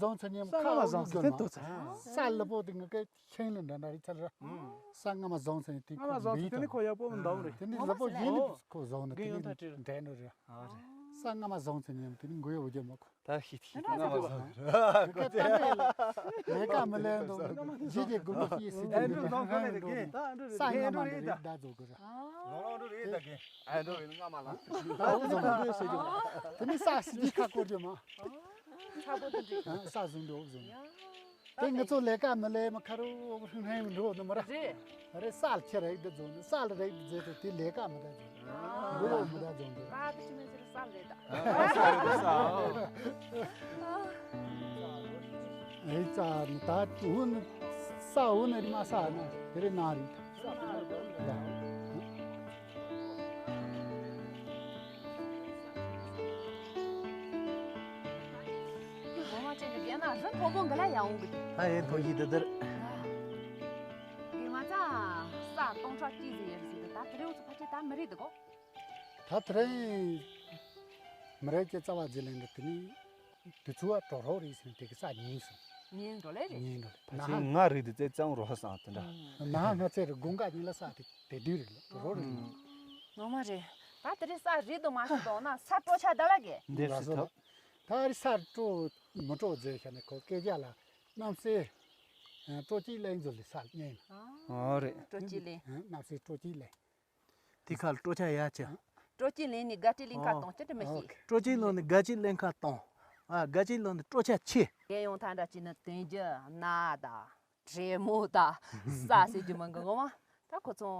བཟུང་ཚར་ཉིན་ས་ཁ་སྔ་མ་བཟུང་ཚར་དེ་ཐུག་ཚར། ས་ལུ་པོ་དེ་ང་གི་ཤིང་ལ་འདྲ་འདྲ་རེད་ཚར་ར། ས་སྔ་མ་བཟུང་ཚར་ཉིན་དེ་སྔ་མ་ཁོ་བཟུང་ཚར་མིད་དེ་ནི་ཁོ་ཡག་པོ་མི་འདུག་རེད། དེ་ནི་ལུ་པོ་ཡིན་ནི་ཁོ་བཟུང་ནི་དེ་ནི་འདྲ་འདྲ་རེད། ས་སྔ་མ་བཟུང་ཚར་ཉིན་དེ་ནི་མགོ་ཡོ་བོ་རྒྱུ་མ་ཁོ། ད་ཤི་ཤི་ང་མ་བཟང་། ལས་ཀ་མི་ལས་འདུག་ཇི་གི་དགོས་པ་ཤི་སྲིད་དེ་ནི་ང་འགྲོ་ས་སྔ་མ་འདི་རེད་ད་རྫོགས་གི་ར། ལོང་ལོང་འགྲོ་རེད་ད་གི་ཨ་འགྲོ་རེད་སྔ་མ་ལ། ད་འོ་བཟང་གི་ཟེར་རྒྱུ་དེ་ནི་ས་སྲིད་དེ་ཁ་བསྐོར་རྒྱུ་མ། ཚ་པོ་དེ་འདྲ། ས་བཟུང་འགྲོ་བཟུང་། དེ་ང་ཚོ་ལས་ཀ་མི་ལས་མི་ཁ་རུ་ཧྲིང་ཧྲིང་འགྲོ་ནི་མ་ར། རེད། རེད་ས་ལ་ཁྱེད་རེད་འདི་བཟུང་ནི་ས་ལ་རེད་འདི་བཟོས་ཏེ་དེ་ལས་ཀ་མི་འདྲ་བཟུང་། འགྲོ་མི་འདྲ་བཟུང་འདི། ཨ་དེ་ཅི་མེད་ཟེར་ས་ལ་རེད་ད། ཨེ་ཙ་ནི་ད་འུ་ནི་ས་འུ་ནི་རི་མ་ས་ན་དེ་རེད་ན་རེད། ངོ་མ་ཅན་གྱི་རྒན་ན་རི་མཐོ་པོ་འགི་ལ་ཡང་འོང་གི་འདུག་ད་ཡིན་མཐོ་ཡིན་འདི་འདིར། དེ་མ་ཚ་ས་སྟོང་ཕྲག་གཅིག་ཟིན་ཡར་ཟིན་འདུག་ད་དེ་རིང་ཚོ་ཕལ་ཆེར་ད་མི་རེད་འདུག་གོ། ད་དེ་རིང་མི་རེད་ཀྱི་རྩ་བ་ཟིན་ལེན་འདི་དེ་ནི་དུས་ཚོད་བ་གྲོག་རོག་རེད་ཟིན་དེ་གི་ས་ཉིན་སོང་། ཉིན་འགྲོ་ལེ་རེད། ཉིན་འགྲོ་ལེ་ད་ན་ཆེན་ང་རེད་དེ་རྩེ་གཙང་རོ་ཧ་སང་དེ་འདྲ། ན་ཧ་ང་རྩེ་རེད་དགུན་ཁ་ཉིན་ལ་ས་དེ་དེ་དུས་རེད་ལ་གྲོག་རོག་རེད། ངོ་མ་རེད། ད་དེ་རིང་ས་རེད་དུ་མ་ཤི་དོང་ན་ས་སྤྲོ་ཆ་ད་ལ་གེ། འདིར་སི་ཐོབ། ད་རི་སར་སྤྲོ་མི་སྤྲོ་ཟེར་ཤ་ནི་ཁོ་སྐད་ཆ་ལ་གནམ་སའི་སྤྲོ་སྐྱིད་ལེན་ཚུལ་ལ་སར་ཉན་ཡིན། ཨོ་རེད། སྤྲོ་སྐྱིད་ལེན། གནམ་སའི་སྤྲོ་སྐྱིད་ལེན། དེ་ཁར་སྤྲོ་ཆ་ཡ་ཆེ། སྤྲོ་སྐྱིད་ལེན་ནི་དགའ་སྤྲོ་ལེན་ཁ་གཏོང་ཅི་དྲི་མི་ཤེས། སྤྲོ་སྐྱིད་ལོན་ནི་དགའ་སྤྲོ་ལེན་ཁ་གཏོང་། ཨ་དགའ་སྤྲོ་ལོན་ནི་སྤྲོ་ཆ་ཆེ། རྒན་ཡོང་ཐང་འདྲ་ཅི་ནི་དོན་རྒྱུ་ན་ད། བྲེ་མོ་དང་ས་ཟེར་རྒྱུ་མང་གི་ངོ་མ། ད་ཁོ་ཚོ་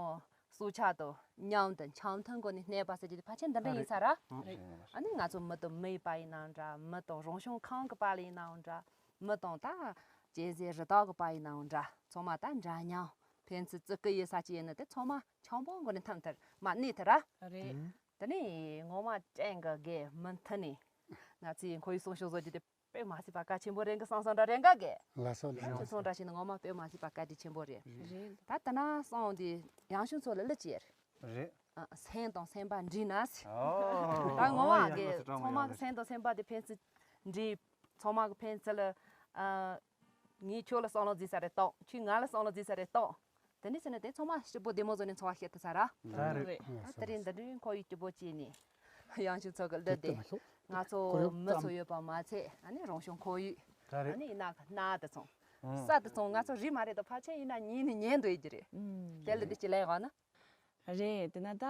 སྲོག་ཆགས་དང་མཉམ་དུ་འཆམ་མཐུན་སྒོ་ནས་གནས་པ་ཟེར་རྒྱུ་དེ་ཕལ་ཆེར་འདི་འདྲ་ཡིན་ས་ར། ཨ་ནི་ང་ཚོ་མི་དང་མིའི་བར་ཡིན་ནའང་འདྲ། མི་དང་རང་བྱུང་ཁམས་ཀྱི་བར་ལ་ཡིན་ནའང་འདྲ། མི་དང་ད་གཅན་གཟན་རི་དྭགས་ཀྱི་བར་ཡིན་ནའང་འདྲ། ཚང་མ་ད་འདྲ་མཉམ་ཕན་ཚུན་བརྩི་བཀུར་ཡོད་ས་ཅིག་ཡིན་ན་དེ་ཚང་མ་འཆམ་པོ་སྒོ་ནས་འཐམ་ཐུབ་མ་གནས་ཐུབ་ར། རེད། དེ་ནས་ངོ་མ་ཅན་གྱི་དགེ་མི་མཐུན་ནས་ང་ཚོའི་ཁོར་ཡུག་སྲུང་སྐྱོབ་བཟོ་རྒྱུ་དེ། དཔེ་མ་སྲིད་པ་གལ་ཆེན་པོ་རེད་འགི་སང་སང་འདྲ་རེད་འགའ་གི། ལགས་སོ་ལགས་ཁྱེད་ཚོ་འདྲ་ཞིག་ནི་ངོ་མ་དཔེ་མ་སྲིད་པ་བཀའ་དྲིན་ཆེན་པོ་རེད། རེད། ད་ལྟ་ན་སང་འདི་ཡང་ཞུ་ཚོ་ལ་ལི་ཅེར། རེད། ཨ་སེམས་དང་སེམས་པ་འདྲིས་ན་སི། ཨོ། ད་ངོ་མ་ཨོ་གི་ཡ་ཚང་མ་གི་སེམས་དང་སེམས་པ་དེ་ཕན་ཚུན་འདྲིས། ཚང་མ་གི་ཕན་ཚུན་ལ་ཨ། ངས་ཁྱོད་ལ་བསམ་བློ་འཛིན་ས་རེད་ཏོ། ཁྱོད་ང་ལ་བསམ་བློ་འཛིན་ས་རེད་ཏོ། དེ་འདྲ་བྱས་ན་དེ་ཚང་མ་སྐྱིད་པོ་བདེ་མོ་བཟོ་ནས་འཚོ་བ་སྐྱེལ་ཐུབ་ས་ར། ད་རེད། ད་དེ་རིང་འདི་འདྲའི་ཁོར་ཡུག་སྐྱིད་པོ་བྱས་ནས་ཡང་ཞུ་ཚོ་གི་ལི་དེ་ང་ཚོ་མི་ཚོ་ཡོད་པ་མ་ཚད་ཨ་ནི་རང་བྱུང་ཁོར་ཡུག་ད་རེད། ཨ་ནི་ཡིན་ན་གནའ་དེ་ཚོ་ས་དེ་ཚོ་ང་ཚོ་རི་མ་རེད་དོ་ཕལ་ཆེར་ཡིན་ན་ཉིན་ནས་ཉན་འདོད་ཀྱི་རེད། དེ་ལི་དེ་ཅི་ལས་གོ་ན། རེད། དེ་ན་ད་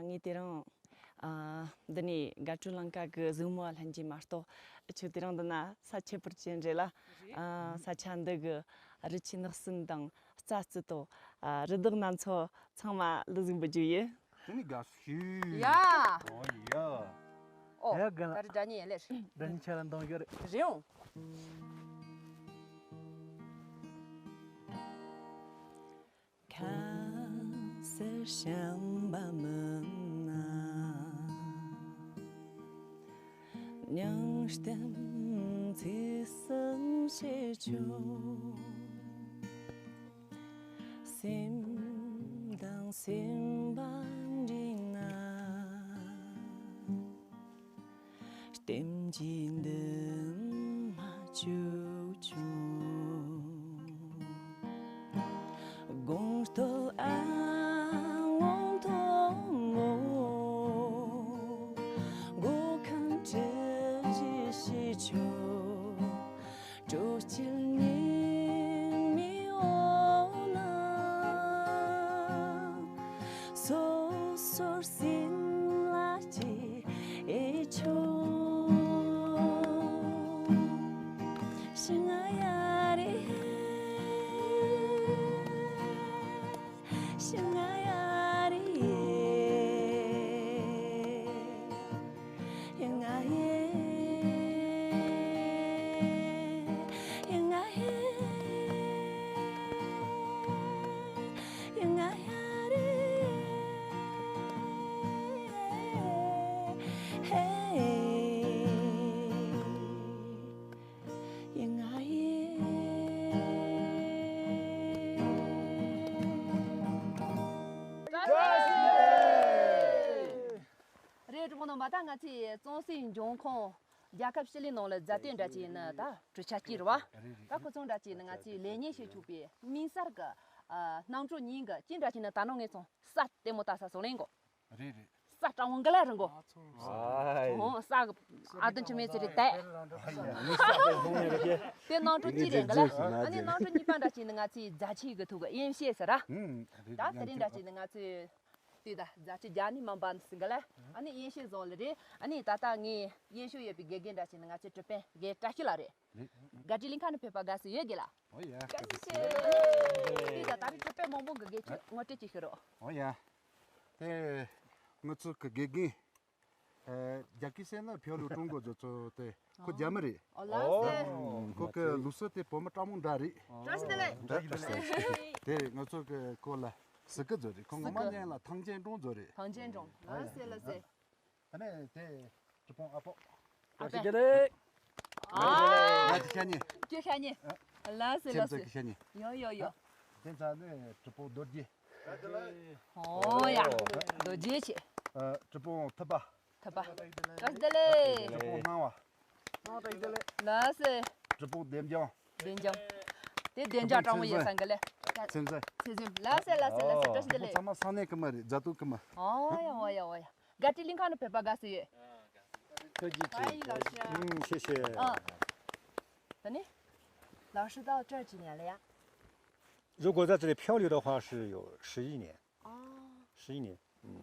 ངས་དེ་རིང་ཨ། འདི་ནས་དགའ་སྤྲོ་ལང་ཀ་གི་གཟིགས་མོ་ལྷན་རྒྱས་མ་གཏོགས་ཁྱོད་དེ་རིང་འདི་ན་ས་ཁྱད་པར་ཅན་རེད་ལ། ཨ། ས་ཆ་འདི་གི་རི་ཆུ་ནགས་གསུམ་དང་རྩྭ་རྩི་ཏོ། ཨ། རི་དྭགས་སྣ་ཚོགས་ཚང་མ་ལི་ཟིག་འབུད་རྒྱུ་ཡིན། དེ་ནི་དགའ་ཤོས། ཡ། ཨོ་ཡ། ཨོ་ཡ་དགའ་ལ། ད་རི་སྒྲ་སྙན་ལེར། སྒྲ་སྙན་ཆ་ལ་འདང་རྒྱུ་རེད། རེད་འོང་། ཁ་ཟེར་བྱམས་པ་མིན་ན། སྙིང་གཏམ་ཚིག་གསུམ་བཤད་ཆོག་སེམས་དང་སེམས་པ་འདྲིས་ན། ལྟེམ་གྱི་འདུན་མ་བཅུ་བཅུ། དགོངས་རྟོགས་ཨ་ཝང་དོ་ངོ་། སྒོ་ཁང་གྲུ་བཞི་ཞི་ཆོ། སྤྲོ་སྐྱིད་ཉི་མའི་འོག་ན། སོ་སོར་སིམ་ལ་སྐྱེ་འོས་ཆོག་ཤི་ང་ཡ་རེ། ཤི་ང་ཡ་རེ། ཡ་ང་ཡེ། ཡ་ང་ཡེ། ཡ་ང་ཡ་རེ། ཧེ། ཡ་ང་ཡེ། རེད། གྲོགས་པོ་རྣམ་པ། ད་ང་ཚོའི་གཙང་སེལ་འབྱུང་ཁུངས་རྒྱལ་ཁབ་སྤྱི་གླིང་ནང་ལ་རྫ་སྟོད་འདྲ་ཅིག་ཡིན་ན་ད་གྲུ་ཆ་གཅིག་རེད་བ། ད་ཁོ་ཚོ་འདྲ་ཅིག་ཡིན་ན་ང་ཚོའི་ལས་གཉེར་བྱེད་ཆོག་པའི་དམིགས་བསལ་གྱི་ཨ་གནམ་གྲུ་ཉིན་གྱི་ཅི་འདྲ་ཅིག་ཡིན་ན་ད་ནང་ངས་ཚོང་ས་ལྟད་མོ་ལྟ་ས་བཟོ་ལེན་གོ། རེད་རེད། ས་ཀྲང་བོ་འགའ་ལ་རིང་གོ། ཨ་ཚོ་ཨ་ཧོ་ས་གི་ཨ་དུ་འཆི་མེད་ཚེ་རེད་དེ། ཨ་ཡ་ངས་ས་ལྟད་མོ་ཡིན་རེད། དེ་གནམ་གྲུ་གཅིག་རེད་འགའ་ལ། ཨ་ནི་གནམ་གྲུ་གཉིས་པ་འདྲ་ཅིག་ཡིན་ན་ང་ཚོའི་རྫ་ཆུ་གི་ཐོག་གི་གཡམ་ཤེལ་ཟེར་ར། ཨུམ་རེད། ད་དེ་རིང་འདྲ་ཅིག་ཡིན་ན་ང་ཚོའི། དེ་ད་རྫ་ཆུ་རྒྱ་ནི་མ་འབབ་ཟིན་ག་ལ། ཨ་ནི་གཡམ་ཤེལ་བཟོ་ལེ་རེད། ཨ་ནི་ད་ལྟ་ངའི་གཡས་ཕྱོགས་ཡོད་པའི་དགེ་རྒན་འདྲ་ཅིག་ནི་ང་ཚོའི་གྲུ་དཔོན་དགེ་བཀྲ་ཤིས་ལགས་རེད། རེད། དགའ་སྤྲོའི་གླིང་ཁ་ནས་ཕེབས་པ་དགའ་བསུ་ཡོད་དགེ་ལགས། ཨོ་ཡ། བཀྲ་ཤིས་ཆེ། དེ་ད་ད་རེས་གྲུ་དཔོན་མང་པོ་གི་དགེ་ཆོས་ངོ་སྤྲོད་ཅིག་ཞུ་རོགས། ཨོ་ཡ། དེ་ང་ཚོ་གི་དགེ་རྒན་རྒྱ་སྐྱེད་ཟེར་ན་ཕྱོགས་ལུ་ཀྲུང་གོ་ཚོ་ཚོ་དེ། ཁོ་རྒྱ་མི་རེད། ཨོ་ལགས་སེ། ཁོ་གི་ལུགས་སྲོལ་དེ་བོད་མི་སྤྲང་མོ་འདྲ་རེད། བཀྲ་ཤིས་བདེ་ལེགས། བཀྲ་ཤིས་བདེ་ལེགས། དེ་ང་ཚོ་གི་ཁོ་ལ་སི་ཀི་བཟོ་རེད། ཁོ་ངོ་མ་ཉན་ལ་ཐང་ཆེན་ཀྲུང་བཟོ་རེད། ཐང་ཆེན་ཀྲུང་། ལགས་སེ་ལགས་སེ། ཨ་ནི་དེ་གྲུ་དཔོན་ཨ་ཕོ། ཨ་བཀྲ་ཤིས་བདེ་ལེགས། ཨ་ང་ཅི་ཤ་ཉེ། ཅི་ཤ་ཉེ། ལགས་སེ་ལགས་སེ། ཁྱེད་ཚོ་གི་ཤ་ཉེ། ཡོ་ཡོ་ཡོ། དེ་ཚ་ནི་གྲུ་དཔོན་རྡོ་རྗེ། ཨོ་ཡ། རྡོ་རྗེ་ཆེ། ཨ་གྲུ་དཔོན་ཐུབ་པ། ཐུབ་པ། བཀྲ་ཤིས་བདེ་ལེགས། གྲུ་དཔོན་སྣང་བ། ལགས་སེ། གྲུ་དཔོན་བདེ་འཇམ། བདེ་འཇམ། དེ་བདེ་འཇམ་སྤྲང་མོ་ཡོད་ས་འགའ་ལས། ཚེ་བཟང་། ཚེ་བཟང་། ལགས་སེ་ལགས་སེ་ལགས་སེ། བཀྲ་ཤིས་བདེ་ལེགས། ཚང་མ་ས་གནས་ཀྱི་མི་རེད། རྫ་སྟོད་ཀྱི་མི། ཨོ་ཡ་ཨོ་ཡ་ཨོ་ཡ། དགའ་སྤྲོའི་གླིང་ཁ་ནས་ཕེབས་པ་དགའ་བསུ་ཡོད། 科技姐，欢迎老师。嗯，谢谢。嗯。 ད་ནི། 老师到这儿几年了呀？ 如果在这里漂流的话，是有十一年。哦。十一年，嗯。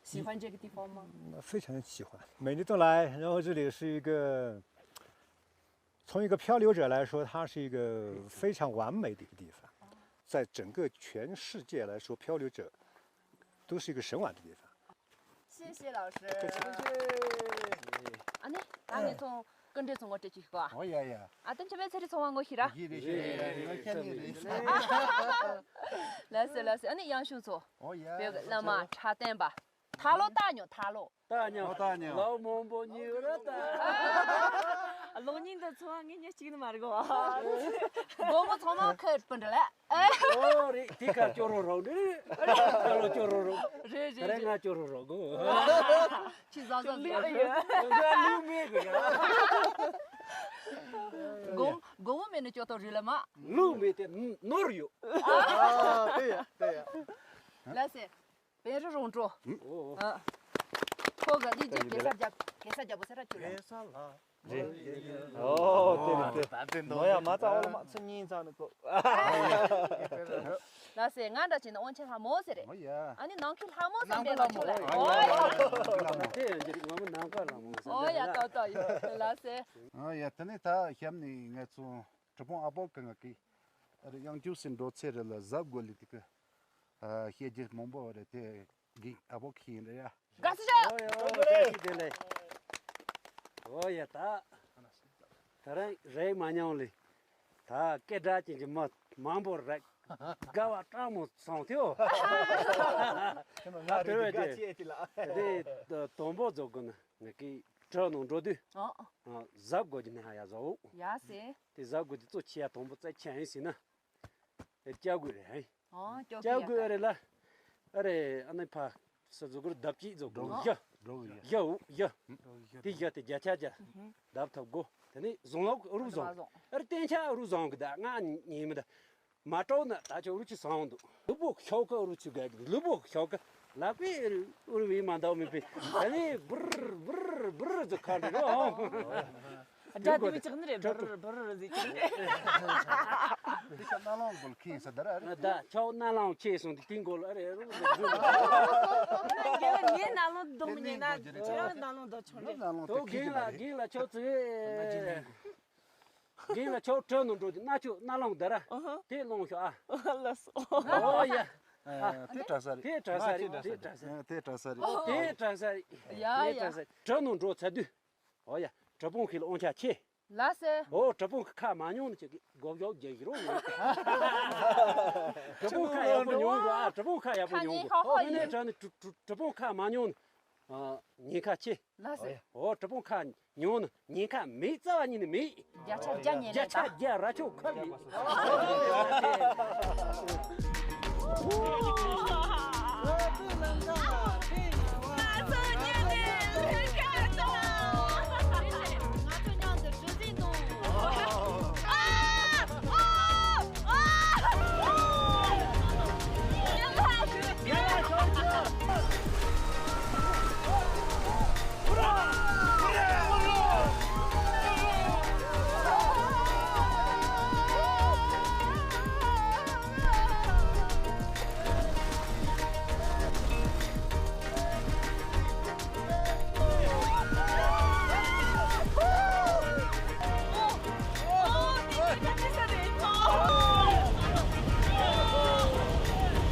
喜欢这个地方吗？嗯，非常喜欢，每年都来，然后这里是一个，从一个漂流者来说，它是一个非常完美的一个地方，在整个全世界来说，漂流者都是一个神往的地方。 谢谢老师。 ཨ་ནི། ད་ངས་ཚོང་སྐུ་མགྲོན་ཚོ་ངོ་སྤྲོད་ཅིག་ཞུ་གོ། ཨོ་ཡ་ཡ། ཨ་དེ་འཆི་མེད་ཚེ་རིང་ཚོང་བ་ངོ་ཤེས་ར། ཡིན་རེད་ཤེས་རེད། ང་ཤ་ཉེ་རེད། ལགས་སེ་ལགས་སེ། ཨ་ནི་གཡང་ཤུང་ཚོ། ཨོ་ཡ། བོད་ཀྱི་བླ་མ་འཁྲབ་སྟོན་པ། ཐར་ལོ་སྟག་ཉོ་ཐར་ལོ། སྟག་ཉོ། ཨོ་སྟག་ཉོ། ལའོ་མང་པོ་ཉོས་ར་ད། ལོ་ཉིན་དུ་ཚོང་བ་ངས་ཉོ་གཅིག་ནི་མ་རེད་གོ། སྒོར་མོ་ཚང་མ་ཁེར་སྤུན་འདྲ་ལ། ཨོ་རེད། དེ་ཁ་སྐྱོ་རོ་རོ་འདི་རེད། ཁ་ལོ་སྐྱོ་རོ་རོ། རེད་རེད་རེད། ང་སྐྱོ་རོ་རོ་གོ། ཁྱི་ཟ་ཟ་ཟ། ལུས་ཡོད། ང་ལུས་མེད་གི། སྒོར་སྒོར་མོ་མེད་ན་སྐྱོ་ཏོ་རེད་ལ་མ། ལུས་མེད་དེ་ནོར་ཡོད། ཨ་དེ་ཡ་དེ་ཡ། ལགས་སེ། བེ་རི་རོང་བྲོ། ཨོ། ཨ། ཁོ་ག་ལི་ཇི་གེ་སར་རྒྱབ་གེ་སར་རྒྱབ་པོ་སེ་ར་ཅུ་ར། གེ་སར་ལ། རེད། ཨོ་དེ་རེད་དེ། ད་དེ་འདོད་ནོ་ཡ་མ་ཙ་ཨོ་ལ་མ་ཚུ་གཉིས་ཚང་ནི་ཁོ། ལགས་སེ། ང་འདྲ་བྱས་ན་དབང་ཆེན་ལྷ་མོ་ཟེར་རེད། ཨོ་ཡ། ཨ་ནི་ནང་ཁུལ་ལྷ་མོ་ཟེར་ནང་ཁུལ་འདྲ་ལྷ་མོ། ཆོག་ལ། ཨོ་ཡ། ཨོ་ཡ། དེ་ཡང་འདིར་ང་མོ་ནང་ཁུལ་ལྷ་མོ་ཟེར། ཨོ་ཡ། ཏོ་ཏོ་ཡོད། ལགས་སེ། ཨོ་ཡ། དེ་ནས་ད་གཤམ་ནས་ང་ཚོ་གྲུ་དཔོན་ཨ་པོ་གི་ང་གི་ཨ་རེ་གཡང་ཆུ་སེ་འགྲོ་ཚེ་རེ་ལ་གཟབ་དགོས་ལི་དེ་གི། ཨ་བཤད་རྒྱུ་མང་པོ་རེད་དེ། གི་ཨ་བོ་ཁི་ཡིན་རེད་ཡ། དགའ་བསུ་ཞུ། ཨོ་ཡ་ཨོ་བཀྲ་ཤིས་བདེ་ལེགས། ཨོ་ཡ་ད། ད་རེས་རེག་མ་མྱོང་ལེ། ད་སྐད་གྲགས་ཅན་གྱི་མི་མང་པོ་རེག་དགའ་བ་སྤྲང་མོ་སོང་ཐེའོ། ད་དེ་བས་དེ་དེ་དོན་པོ་རྫོགས་དགོས་ན་ངས་ཀི་གྲོ་ནང་འགྲོ་དུས་ཨ་གཟབ་དགོས་ཀྱི་ནི་ཧ་ཡ་བཟོ། ཡ་སེ། དེ་གཟབ་དགོས་དུས་གཙོ་ཆེ་ཡ་དོན་པོ་རྩ་ཆེ་ཡིན་ཟེར་ན། ཨེ་སྐྱ་དགོས་རེད་ཧེ། ཨོ་སྐྱ་སྐྱ་དགོས་རེད་ལ། ཨ་རེ་ཨ་ནི་ཕ་ས་ཟུག་གུར་བརྡབ་ཅིག་ཟུག་གུར་ཡ། འགྲོ་གི་ཡ། ཡ་འུ་ཡ། དེ་བཞག་སྟེ་བརྒྱ་ཆ་བརྒྱ་ལྡབ་ཐོབ་དགོ། དེ་ནས་བཟང་ལོག་རུ་བཟང་གི་ཨར་བསྟན་ཆ་རུ་བཟང་གི་ད་ང་ཉིན་མི་ད། མ་སྤྲོ་ན་ད་ཆོ་རུ་ཆི་སང་འདུག་ལུ་པོ་ཤོག་ཀ་རུ་ཆི་ག་གི་ལུ་པོ་ཤོག་ཀ་ལག་པའི་ཨུར་བའི་མ་འདའ་མི་པའི་ད་ནི་བུར་བུར་བུར་ཟི་ཁ་འདི་རོ། སྒྲ་དེ་མི་ཆགས་ནི་རེད། བུར་བུར་ཟི་ཆགས་ནི་རེད། འདི་ཤ་ནག་ལོང་གོལ་ཁེན་ས་ད་ར་རེད། ད་ཆོ་ནག་ལོང་ཆེ་སོང་དེ་ཏིང་གོལ་ཨ་རེད་རུ་ཟི་རུ། ངས་ནག་ལོང་སྡོམ་མི་ཉན་ན་ཁྱེད་རང་ནག་ལོང་སྡོམ་ཆོག་རེད། ནག་ལོང་དོ་དེ་ཁེན་རྒན་ལ་རེད། རྒན་ལ་ཆོ་ཙི། རྒན་ལ་ཆོ་བྲོས་ནོ་འགྲོ་དེ་ན་ཆོ་ན་ལོང་ད་ར། ཨ་ཧ། དེ་ལོང་ཤོག་ཨ། ལགས་སོ། ཨོ་ཡ། ཨ། དེ་དྲག་ས་རེད། དེ་དྲག་ས་རེད། དེ་དྲག་ས་རེད། དེ་དྲག་ས་རེད། ཨོ། དེ་དྲག་ས་རེད། ཡ་ཡ། དྲག་ས་རེད། བྲོས་ནོ་འགྲོ་ཚར་དུས། ཨོ་ཡ། གྲུ་དཔོན་ཁྱེད་ལ་དབང་ཆ་ཆེ། ལགས་སེ། ཨོ་གྲུ་དཔོན་ཁ་མ་ཉོ་ནི་ཅིག་གི་སྒོ་ཞོག་རྒྱག་གི་རོ། གྲུ་དཔོན་ཁ་ཡག་པོ་ཉོ་དགོས་ཨ། གྲུ་དཔོན་ཁ་ཡག་པོ་ཉོ་དགོས། ཨོ་ནས་དྲག་ནི་གྲུ་གྲུ་གྲུ་དཔོན་ཁ་མ་ཉོ་ནི། ཨ། ཉེན་ཁ་ཆེ། ལགས་སེ། ཨོ་གྲུ་དཔོན་ཁ་ཉོ་ནི་ཉེན་ཁ་མེད་རྩ་བ་ཉིད་ནས་མེད། བརྒྱ་ཆ་བརྒྱ་ཉན་ནས་བརྒྱ་ཆ་བརྒྱ་ར་ཆོག་ཁ་མེད། ང་ཚོ་མཉམ་དུ་གྲུ་གཟིངས་འདུག་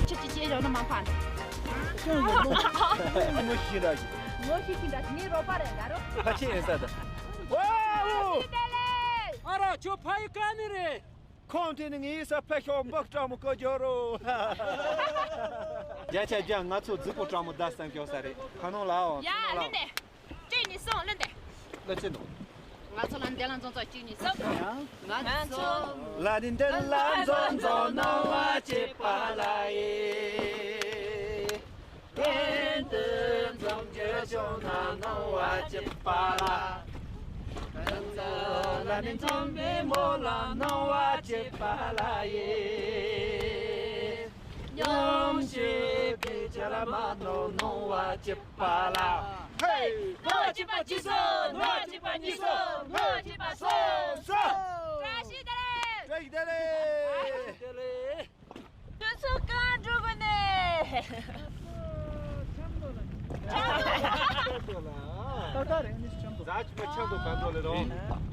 ཁྱེད་ཀྱི་སྐྱེས་ཡོང་ན་མ་ཕན། ངོ་ཤེས་འདྲ་ཞིག་ངོ་ཤེས་ཤིག་འདྲ་ཞིག་ངའི་རོགས་པ་རེད་ད་རོ། ཕ་ཆེ་ཡིན་ས་ད། ཝའོ། ཨ་ར་ཁྱོད་ཕ་ཡི་ཀ་ནི་རེད། ཁོང་དེ་ནི་ངའི་ས་ཕ་ཤོག་འབག་སྤྲང་མོ་བཀོད་རྒྱུ་རོ། བརྒྱ་ཆ་བརྒྱ་ང་ཚོ་རྫིག་པོ་སྤྲང་མོ་ད་བསམ་སྐྱོ་ས་རེད། ཁ་ནང་ལ་འོང་ཡ་ཁ་ནང་ལ་ལེན་ཏེ། གཅིག་གཉིས་གསུམ་ལེན་ཏེ། ལ་ཅི་ནོ། ང་ཚོ་ལ་འདན་ལ་འཛོམས་ཚོགས་གཅིག་གཉིས་གསུམ། ང་ཚོ་ལ་ནི་འདན་ལ་འཛོམས་འཛོམས་གནང་བ་བྱེད་པ་ལ་ཡེ། གཏན་དུ་འཛོམས་རྒྱུ་བྱུང་ན་གནང་བ་བྱེད་པ་ལ། ལ་ནི་འཛོམས་པའི་མོ་ལ་གནང་བ་བྱེད་པ་ལ་ཡེ། ཉམས་ཞིབ་པའི་ཆ་ལ་མ་གནང་གནང་བ་བྱེད་པ་ལ། ཧེ། ནོ་གཅིག་པ་གཅིག་སོ། ནོ་གཅིག་པ་གཉིས་སོ། ནོ་གཅིག་པ་སོ་སོ། བཀྲ་ཤིས་བདེ་ལེགས། བཀྲ་ཤིས་བདེ་ལེགས། བདེ་ལེགས། ཁྱོད་ཚོ་གང་འགྲོ་གི་ནས། ད་ད་རེ་ནི་ཆམ་པོ། ད་ཅི་པ་ཆམ་པོ་གང་འགྲོ་ལེ་རོ།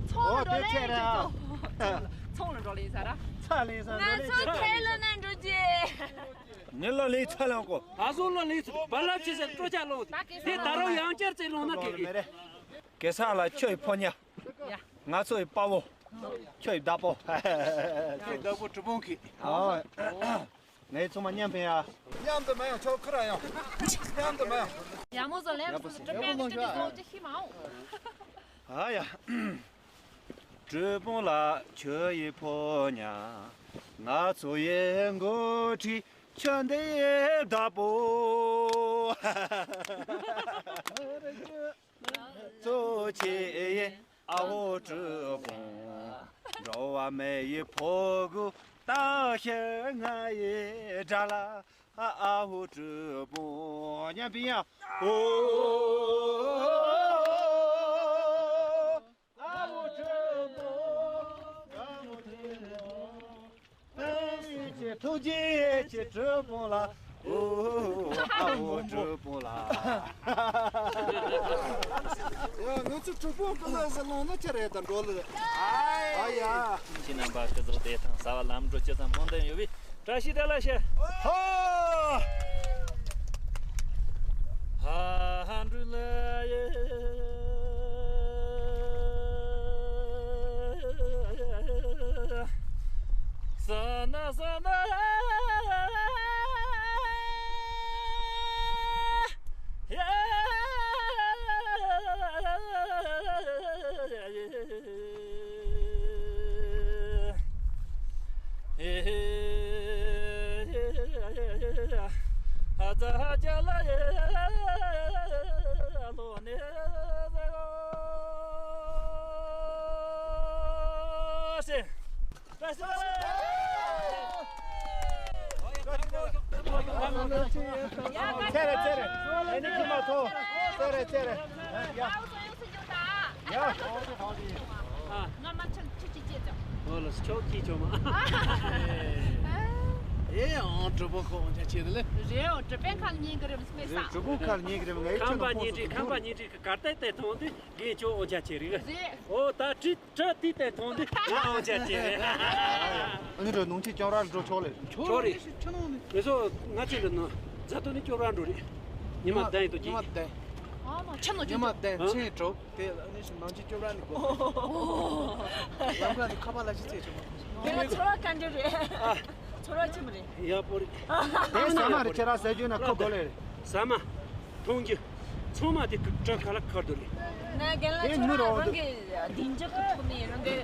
ཚོང་ལ་འགྲོ་ལེ་ཡིན་ཚོ། ཚོང་ལ་འགྲོ་ལེ་ཡིན་ས་ར། ཚ་ལེ་ས་ང་ཚོ་ཁེ་ལོ་ན་འགྲོ་རྒྱུ། ནི་ལ་ལེ་ཚ་ལང་གོ། ད་སོ་ལ་ལེ་ཚ་བ་ལ་ཅི་ཟེར་སྤྲོ་ཆ་ལོ། དེ་ད་རུང་ཡང་བསྐྱར་ཙེ་ལོ་ན་ཀེ་ཀེ། གེ་སར་ལ་ཁྱོད་ཕོ་ཉ། ང་ཚོ་ཡི་དཔའ་བོ། ཁྱོད་ཡི་བདག་པོ། ཁྱོད་བདག་པོ་གྲུ་དཔོན་གི། ཨོ། ངའི་ཚང་མ་མཉམ་ཕན་ཡ། མཉམ་དུ་མ་ཡང་ཆོག་ཁུར་ཡང་། མཉམ་དུ་མ་ཡང་། ཡ་མོ་ཟོ་ལེམ་སུ་གྲུ་དཔོན་གྲུ་དཔོན་ཟོ་ཅི་ཤི་མ་འོང་། ཨ་ཡ། གྲུ་དཔོན་ལ་ཁྱོད་ཡི་ཕོ་ཉ། ང་ཚོ་ཡི་འགོ་ཁྲིད་ཁྱོད་འདི་ཡི་བདག་པོ། གཙོ་ཆེ་ཡི་ཨ་ཧོ་གྲུ་དཔོན། འགྲོ་བ་མི་ཡི་ཕོ་རྒོད་ད་ཤི་ང་ཡི་དགྲ་ལ། ཨ་ཧོ་གྲུ་དཔོན་མཉམ་པི་ཡ། ཨོ། ཨ་ཧོ་གྲུ་དཔོན། ཨ་ཧོ་གྲུ་དཔོན། ཐུགས་རྗེ་ཆེ་གྲུ་དཔོན་ལ། ཨོ། ཨ་ཧོ་གྲུ་དཔོན་ལ། ཡ་ང་ཚོ་གྲུ་དཔོན་ཀུན་ལ་ཟེར་ལོང་ན་ཆ་རེད་ད་འགྲོ་ལ། ཨ་ཡ། ཁྱེད་རྣམ་པ་སྐུ་གཟུགས་བདེ་ཐང་གསལ་བ་ལམ་འགྲོ་ཅི་ཙམ་ཕན་ཐོགས་ཡོད་པའི་བཀྲ་ཤིས་བདེ་ལེགས་ཞུ། ཧ། ཧ་འགྲུལ་ལ་ཡེ། ས་ན་ས་ན། ཡེ། ཡ། ཨ། ང་མ་ཆང་ཁྲི་ཁྲི་བྱེད་ཅོ། ཨོ་ལ་ཆོག་གི་ཆོག་མ། ཨེ་ཨང་གྲུ་པོ་ཁོ་འོང་ཆ་ཆེ་རེད་ལེ། རེད་ཨོ་གྲུ་པན་ཁ་ཉིན་གི་རེམ་སྤེ་ས། གྲུ་པོ་ཁ་ཉིན་གི་རེམ་ངའི་ཁམས་པ་ཉིན་ཁྲི་ཁམས་པ་ཉིན་ཁྲི་གི་གར་ཏེ་ཏེ་ཐོང་དུས་གི་ཆོ་འོང་ཆ་ཆེ་རེད། རེད། ཨོ་ད་ཁྲི་ཁྲི་ཏི་ཏེ་ཐོང་དུས་ང་འོང་ཆ་ཆེ་རེད། ཨ་ནི་རོ་ནུང་ཆེ་ཅོང་ར་འགྲོ་ཆོག་ལེ། ཆོག་རེད། ཆོག་ནོ་ནི། མི་སོ་ང་ཆེ་འདི་ནོ་རྫ་ཏོ་ནི་ཅོང་ར་འགྲོ་རེད། ཉི་མ་ཉི་མ་བདུན་ཡིན་དུ་ཉི་མ་ཅི། བདུན། ཨ་མ་ཆེ་ནོ་ཉི་མ་ཅོ་བདུན་ཨ། ཆེན་གྲོགས། དེ་ལ་ནི་ཞིག་ནང་ཆེན་སྐྱོབ་ར་ནི་གོ། ལམ་ཁ་ནི་ཁ་པར་ལ་ཞིག་རྩེད་ཆོག་མ། དེ་ལ་ཚོར་བ་ག་འདྲ་རེད། ཨ། ཚོར་བ་ཆི་མོ་རེད། ཡག་པོ་རེད། དེ་ཟ་མ་རེད་ཁྱེད་རང་ཟ་རྒྱུ་ན་ཁོ་དགོས་ལེ། ཟ་མ། འཐུང་རྒྱུ། ཚང་མ་དེ་གི་སྐྲ་ཁ་ལ་ཁར་དུ་རེད། ན་རྒན་ལགས་དེ་ཁྱོད་མི་རང་རང་རང་གི་བདེ་འཇགས་ཀྱི་ཐོག་ནས་རང་གི་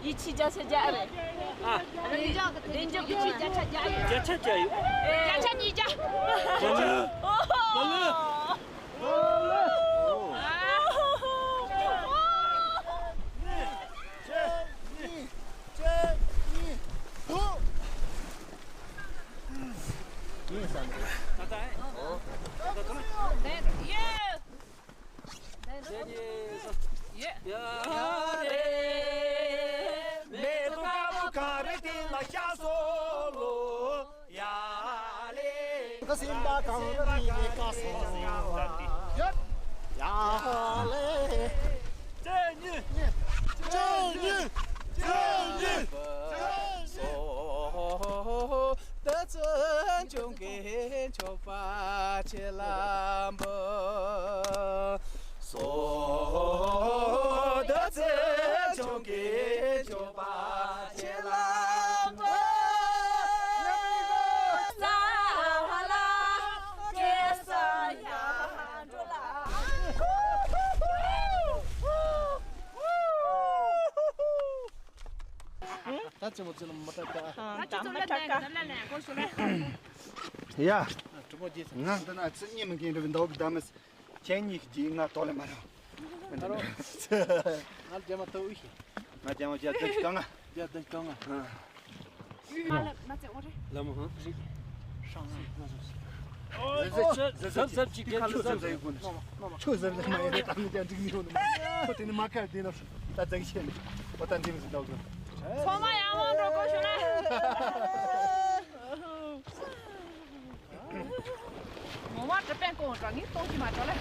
ཡིད་ཆེས་བརྒྱ་ཆ་བརྒྱ་རེད། ཨ། བདེ་འཇགས་ཀྱི་བདེ་འཇགས་ཀྱི་ཆེད་བརྒྱ་ཆ་བརྒྱ་ཡོད། བརྒྱ་ཆ་བརྒྱ་ཡོད། བརྒྱ་ཆ་ཉིས་བརྒྱ། ཨོ་ཧོ། ཡ་ལེ། ད་སེམས་པ་གང་གི་ལས་ཀ་སོང་། ཡ་ལེ། ཅེ་ཉི། ཅེ་ཉི། ཅེ་ཉི། སོ། ད་ཚོན་ཆུང་གི་མཆོད་པ་ཆེ་ལམ་པོ། སོ། ད་ཚོན་ཆུང་གི་མཆོད་པ། ད་ཅི་མོ་ཅི་ལ་མ་ཏྲ་ཀ་ད་ཅི་ཙམ་ལ་ནས་ལ་ལ་ལ་གོ་ཤོ་ལ། ཡ། གྲུ་མོ་རྗེས་ང་འདི་ན་ཚི་གཉིས་མི་མཁན་རུ་འདོག་གི་ད་མི་ཁྱེད་གཉིས་ཀྱིས་ང་ཏོ་ལེ་མ་རོ། ང་རྒྱ་མ་ཏོ་ཨུ་ཤི། ང་རྒྱ་མ་བརྒྱ་བདུན་ཅུ་དོན་ལྔ། བརྒྱ་བདུན་ཅུ་དོན་ལྔ། ང་ལ་མ་ཚེ་འོ་རེད། ལ་མོ་ཧང་རེད། ཧྲང་ཧང་ང་སོ་སོ། ཟབ་ཟབ་ཅིག་གི་ཁ་ལོ་ཟབ་ཟབ་ཡོད་གོ་ནི། ཆུ་ཟབ་ཟབ་མ་ཡོད་ད་ནི་ཀྱང་འགྲིག་ནི་ཡོད་ནི་མ། ཁོ་དེ་ནི་མ་ཁར་དེ་ནོ་ད་ཛ་གི་ཆེ་ནི། འོ་ད་འདི་མི་ཟིན་ཏོག་གི། ཚང་མ་ཡང་མང་འགྲོ་གོ་ཤོ་ན། ངོ་མ་གྲི་པན་ཀོང་འདྲ་ངས་གཏོང་གི་མ་འགྲོ་ལེ།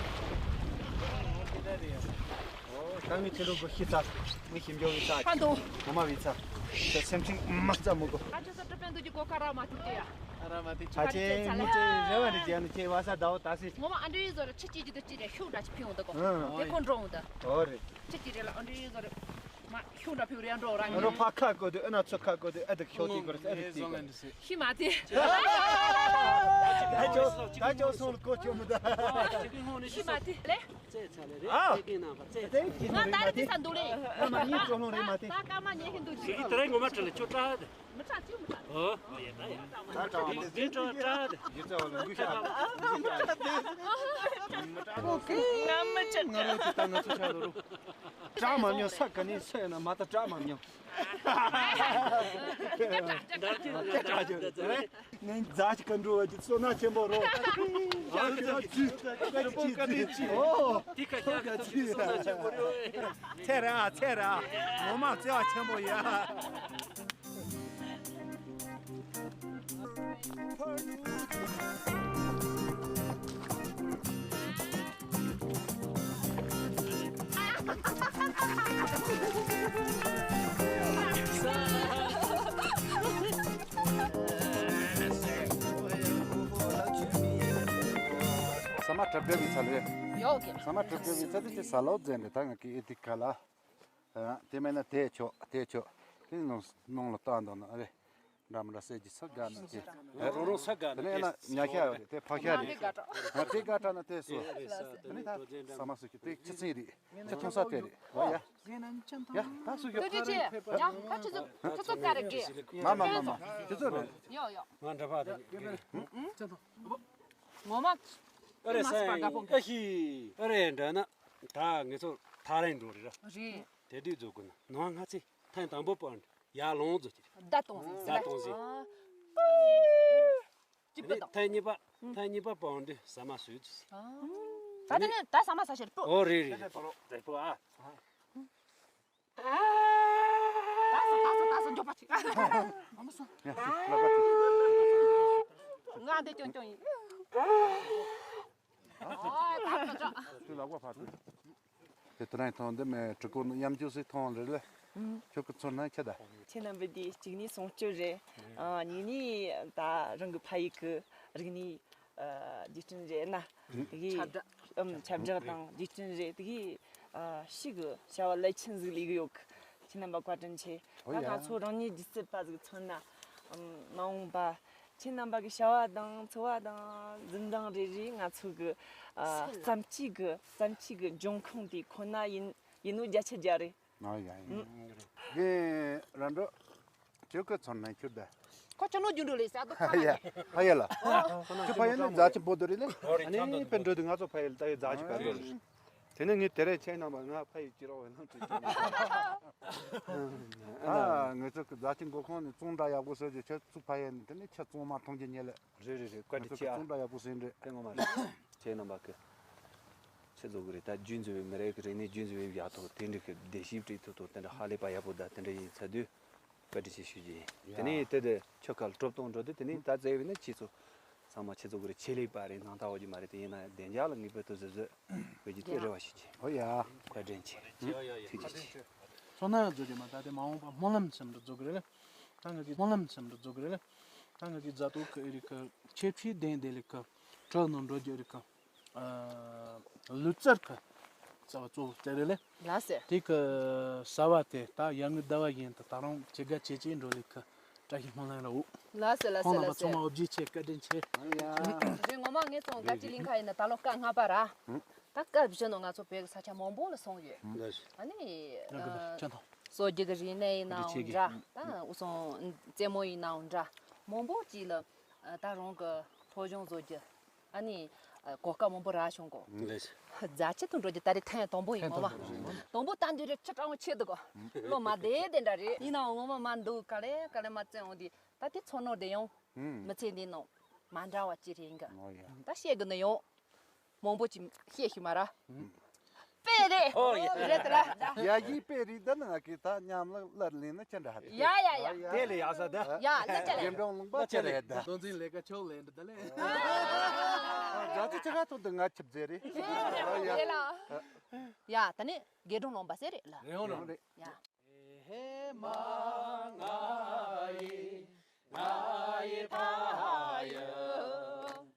ད་ངས་ཁྱེད་རང་གི་ཤི་ཚ་ངས་ཞིམ་འཇོག་གི་ཚ་ཧ་འདུག་ངོ་མ་བི་ཚ་ད་སེམས་ཅན་མ་རྩ་མོ་གོ། ཨ་ཅོ་ས་གྲི་པན་འདུག་གི་གོ་ཁ་ར་མ་ཐུག་ཏེ་ཡ། ཨ་ར་མ་ཐུག་ཅི་ཨ་ཅེ་མུ་ཅེ་རེ་བ་རེ་རྒྱ་ནི་ཅེ་བ་ས་ཟླ་བོ་ད་སི། ངོ་མ་ཨ་འདྲེ་ཡི་ཟོ་ར་ཆི་ཅི་ཅི་ད་ཅི་རེ་ཤུགས་འདྲ་ཅི་ཕི་འོང་ད་གོ། དེ་ཁོ་འགྲོ་འོང་ད། ཨོ་རེད། ཆི་ཅི་རེ་ལ་ཨ་འདྲེ་ཡི་ཟོ་ར། མ་ཤུ་འདྲ་ཕིའུ་རེ་ཡང་འགྲོ་རང་ང་རོ་ཕ་ཁ་དགོས་དུས་ཨ་ན་ཚོ་ཁ་དགོས་དུས་ཨ་དུ་ཤོ་ཏི་དགོས་ཨ་དུ་ཏི་དགོས། ཤི་མ་ཏི། ད་ཅོ་ད་ཅོ་སོང་ལ་ཀོ་ཅོ་མི་ད། ཤི་མ་ཏི་ལེ། ཙེ་ཚ་ལེ་རེ་ཨ། ཙེ་ཀི་ན་པ་ཙེ་ཙེ། ང་ད་རི་ཏི་ས་འདུག་ལེ། ང་མ་ཉིན་ཅོ་ལོང་རེ་མ་ཏི། ད་ཀ་མ་ཉེ་ཁི་འདུག་ཅི། ཞིག་གི་ད་རེ་ངོ་མ་ཁྲ་ལེ་ཅོ་ཏྲ་དེ། མི་ཁྲ་ཅི་མི་ཁྲ། ཨོ། ད་ཀྲ་བ་ཏི། འདི་ཀྲ་ཀྲ་དེ། ཡི་ཙེ་བ་ལ་འགུལ་ཤ། ང་མི་ཁྲ། ང་རོ་ཅི་ད་ང་ཚོ་ཆ་ལོ་རུ། བཀྲག་མ་མྱོང་ས་ག་ནས་ས་ཡོད་ན་མ་ད་བཀྲག་མ་མྱོང་། བཀྲག་ཅིག་བཀྲག་ཅིག་རེད། ངས་མཛའ་ཞིག་ག་འགྲོ་བ་ཅིག་བསོད་ནམས་ཆེན་པོ་རོ། ཨོ། ཚེ་ར་ཚེ་ར་ངོ་མ་བརྩེ་བ་ཆེན་པོ་ཡ། ཟ་མ་གྲབས་གྲབས་ཡིན་ཚ་ལེ། ཡོད་ཀྱི། ཟ་མ་གྲབས་གྲབས་ཡིན་ཚ་དེ་ཅི་ཟ་ལོ་ཟེར་ནས་ད་ང་གི་ཨེ་ཐིག་ག་ལ། ཨ། དེ་མེད་ན་དེ་ཆོག་དེ་ཆོག་དེ་ནང་ནང་ལ་བཏང་འདུག་ན་ཨ་རེ། འདྲ་མི་འདྲ་ཟེར་གྱི་ས་དགའ་ན་དེ། ཨ། རོ་རོ་ས་དགའ་ན་དེ་ནས་ན་ཉ་ཤ་རེད་དེ་ཕག་ཤ་རེད། ང་དེ་དགའ་དྲགས་ན་དེ་སོ། དེ་ནས་ད་ཟ་མ་སུ་ཁྱི་དེ་ཁྱི་ཚིག་རེད། ཁྱི་ཐོང་ས་དེ་རེད། ཨོ་ཡ། ཡ་ད་སུ་ཁྱི་ཕ་རེད་ཕེབས། ཡ་ད་ཁྱི་ཚོ་ཁྱི་ཚོ་དགའ་རེད་གི། མ་མ་མ་མ་ཁྱི་ཚོ་རེད། ཡོ་ཡོ། ང་འདྲ་པ་དེ། ངོ་མ། ཨ་རེ་ས་ཡང་ཨ་ཤི། ཨ་རེ་འདྲ་ན་ད་ངེད་ཚོ་ཐག་རིང་འགྲོ་རེད་ར། རེད། དེ་དུས་རྫོགས་དགོས་ན་ནང་ང་ཚེ་ཐེངས་དང་པོ་པར་འདི་ཡར་ལོངས་རྫོགས་ཀྱི་རེད། བརྡ་གཏོང་ཟིན་བརྡ་གཏོང་ཟིན། ཅི་པ་དང་། ཐེངས་གཉིས་པ་ཐེངས་གཉིས་པ་པར་འདི་ཟ་མ་ཟོས་ཚུལ། ད་དེ་ནས་ད་ཟ་མ་ཟ་ཤེས་པོ། ཨོ་རེད་རེད་རེད། རེད་པོ་ཨ། ད་ཟ་ད་ཟ་ད་ཟ་མགྱོགས་པ་ཅིག་ཨ་མ་སོང་། ཡ་ལག་པ་ང་འདི་ཅུང་ཅུང་ཡིན། ཨོ་ད་ཟ་ཅོ། ཁྱོད་ལག་པ་ཕར་ཐོན། དེ་ལྟར་ཐོང་འདི་མེད་གྲི་གོ་ནི་ཡམ་ཅུ་སི་ཐོང་རེད་ལེ། ཁྱོད་ཀྱི་ཚོར་སྣང་ཁྱེད་ད། ཁྱེད་རྣམ་པ་འདི་གཅིག་ནི་སྲུང་སྐྱོབ་རེད། ཨ་གཉིས་ནི་ད་རང་གི་ཕ་ཡུལ་གི་རིག་གནས་ཨ་རྒྱུ་རྐྱེན་རེད་ན། དེ་གི་ཁྱབ་བསྒྲགས། ཨམ་ཁྱབ་བསྒྲགས་དང་རྒྱུ་རྐྱེན་རེད། དེ་གི་ཨ་ཤི་གི་བྱ་བ་རླབས་ཆེན་ཟིག་ལས་གི་ཡོད་གི། ཁྱེད་རྣམ་པ་བཀའ་དྲིན་ཆེ། ཨོ་ད་ཡ། ང་ཚོ་རང་ཉིད་སྒྱུ་རྩལ་པ་ཟིག་མཚོན་ན། ཨམ་མ་འོངས་པ་ཁྱེད་རྣམ་པ་གི་བྱ་བ་དང་འཚོ་བ་དང་འཛིན་སྟངས་རེ་རེ་ང་ཚོ་གི་ཨ་སེམས་ལ་བརྩམས་ཆོས་གི་བརྩམས་ཆོས་གི་འབྱུང་ཁུངས་དེ་ཁོ་ན་ཡིན་ཡིན་ནོ་བརྒྱ་ཆ་བརྒྱ་རེད། ཨ་ཡ་ཡ། རྒན་ར་འགྲོ། ཁྱོད་ཀྱི་ཚོར་སྣང་ཁྱོད་ད། ཁོ་ཅི་ལོ་རྒྱུན་འགྲོ་ལས་ས་དོ་ཨ་ཡ། ཨ་ཡ་ལ། ཁྱོད་ཕ་ཡུལ་ནི་རྫ་ཆེན་པོ་དོ་རེད་ལེ། ཨ་ནི་དཔེ་འགྲོ་དུས་ང་ཚོ་ཕ་ཡུལ་ལྟ་བའི་རྫ་ཆེན་པོ་དོ་རེད། དེ་ནས་ངས་དེ་རིང་ཁྱེད་རྣམ་པ་ང་ཕ་ཡུལ་སྐྱིད་རོགས་ཡོད་ན་དྲིས་ཀྱི་མེད། ཨ་ང་ཚོ་གི་རྫ་ཆེན་མགོ་ཁང་ནས་བཙོང་འདྲ་ཡག་པོ་ཟེར་རྒྱུ་ཁྱེད་ཚོ་ཕ་ཡུལ་ནས་དེ་ནས་ཁྱེད་བཙོང་མ་མཐོང་རྒྱུ་ཉེ་ལེ། རེད་རེད་རེད། བཀའ་དྲིན་ཆེ་ཨ། བཙོང་འདྲ་ཡག་པོ་ཟེར་འདྲ། དེ་ངོ་མ་རེད། ཁྱེད་རྣམ་པ་གི་ཆེད་བཟོ་གི་རེད། ད་རྒྱུན་འཛིན་པའི་མི་རིགས་ཀྱི་རིག་གནས་རྒྱུན་འཛིན་པའི་ཡག་ཐོག་དེ་འདྲ་གི་བདེ་སྐྱིད་སྤྲད་ཐུབ་ཐུབ་དེ་འདྲ་ཧ་ལས་པ་ཡག་པོ་ད་དེ་འདྲ་ཡིན་ཚར་དུས། བཀའ་དྲིན་ཆེ་ཞུ་རྒྱུ་ཡིན། དེ་ནས་དེ་དེ་ཁྱོད་ཁ་ལ་གྲོབ་གཏོང་འགྲོ་དུས་དེ་ནས་ད་བཙལ་བས་ན་ཁྱེད་ཚོ་ཚང་མ་ཁྱེད་ཚོ་གི་རེད། ཆེད་ལས་པ་རེད། སྣང་དག་འོག་གི་མ་རེད། དེ་ཡིན་ན་བདེ་འཇགས་ལ་ངེས་པར་དུ་གཟབ་གཟབ་བྱེད་རྒྱུ་དེ་རེ་བ་ཞུ་རྒྱུ། ཨོ་ཡ། བཀའ་དྲིན་ཆེ། ཐུགས་རྗེ་ཆེ། ཚོར་སྣང་བཟོ་རྒྱུ་མ་ད་དེ་མ་འོངས་པ་སྨོན་ལམ་ཆེན་པོ་བཟོ་གི་རེད། ད་ང་གི་སྨོན་ལམ་ཆེན་པོ་བཟོ་གི་རེད། ད་ང་གི་རྫ་ཐོག་གི་ཨེ་རིག་གི་ཆེ་ཕྱི་ལྡན་ལྡན་ལི་གི་གྲོགས་ནང་འགྲོ་རྒྱུ་རིག་གི་ལུས་རྩལ་གི་རྩ་བ་གཙོ་བོ་དེ་རེད་ལེ། ལགས་སེ། དེ་གི་ཟ་བ་དེ་ད་ཡར་ངོའི་ཟླ་བ་བཞིན་དུ་ད་རུང་ཇི་དགའ་ཇི་བྱེད་འགྲོ་ལེ་གི་བཀྲ་ཤིས་སྨོན་ལམ་རེད། ལགས་སེ་ལགས་སེ་ཁོང་རྣམ་པ་ལགས་ཚང་མ་སེ། འོ་བརྒྱུད་ཆེ་བཀའ་དྲིན་ཆེ། རེད། ངོ་མ་ངས་ཚོང་བཀའ་སྤྱི་གླིང་ཁ་ཡིན་ན་ད་ལོ་སྐབས་ལྔ་པ་ར། ད་སྐབས་བཞི་ནང་ང་ཚོ་བོད་ཀྱི་ས་ཆ་མང་པོ་ལ་སོང་ཡོད། ཨ་ནི་ཡང་གི་ཅན་ཐང་། སྲོལ་རྒྱུན་གྱི་རིག་གནས་ཡིན་ནའང་འདྲ། ད་འུ་ཚོ་རྩེད་མོ་ཡིན་ནའང་འདྲ། མང་པོ་ཅིག་ལ་ད་རང་གི་སློབ་སྦྱོང་བཟོ་རྒྱུ། ཨ་ནི་གོ་སྐབས་མང་པོ་རག་བྱུང་གོ། རྫ་ཆེན་དུ་འགྲོ་རྒྱུ་ད་རེས་ཐེངས་དང་པོ་ཡིན་ངོ་མ། དང་པོ་ད་འདི་རེད། ཁྱི་སྤྲང་བོ་ཆེ་འདུག་གོ། བློ་མ་བདེ་བདེ་འདྲ་རེད། ཡིན་ནའང་ངོ་མ་མ་འདུག་ག་ལེ་ག་ལེ་མ་བཙན་འོང་དུས་ད་དེ་ཚོར་སྣང་བདེ་ཡོང་། མི་ཚེ་འདི་ནང་མ་འདྲ་བ་ཅི་རེད་འགའ། ད་བཤད་དགོས་ནི་ཡོང་། མང་པོ་ཅིག་བཤད་ཤི་མ་ར། དཔེ་རེད། ཨོ་ཡ། རེད་དེ་ལ། ཡ་ཡི་དཔེ་རེད་ད་ནི་ང་གི་ད་མཉམ་ལ་ལར་ལེན་ན་ཅི་འདྲ་ཧ། ཡ་ཡ་ཡ། དེ་ལས་ཡག་ས་ད། ཡ་ལ་ཅི་རེད། རྒན་གྲོང་ལུང་པ་ཅི་རེད་ད། དོན་འཛིན་ལས་ཀ་ཕྱོགས་ལེན་འདྲ་ད་ལེ། རྒྱ་ཆེ་ཆེ་ག་ཐོག་ཏུ་ང་ཆིབས་རྫས་རེད། རེད་ལ། ཡ་ད་ནི་རྒན་གྲོང་ལུང་པ་ཟེར་རེད་ལ། རེད་འོང་རེད། ཡ། ཧེ་མ་ང་ཡི་ང་ཡི་ཕ་ཡུལ།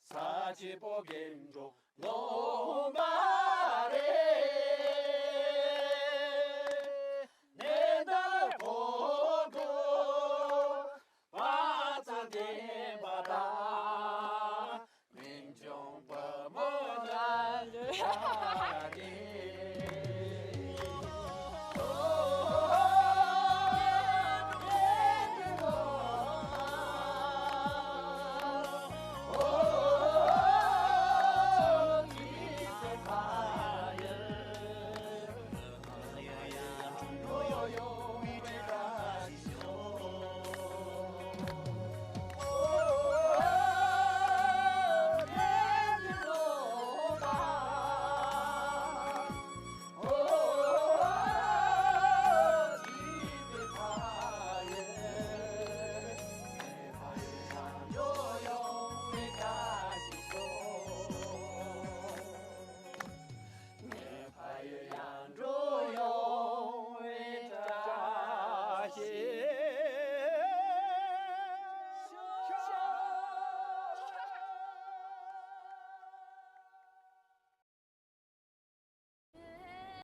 ས་ཆེན་པོ་རྒན་གྲོང་ལུང་པ་རེད།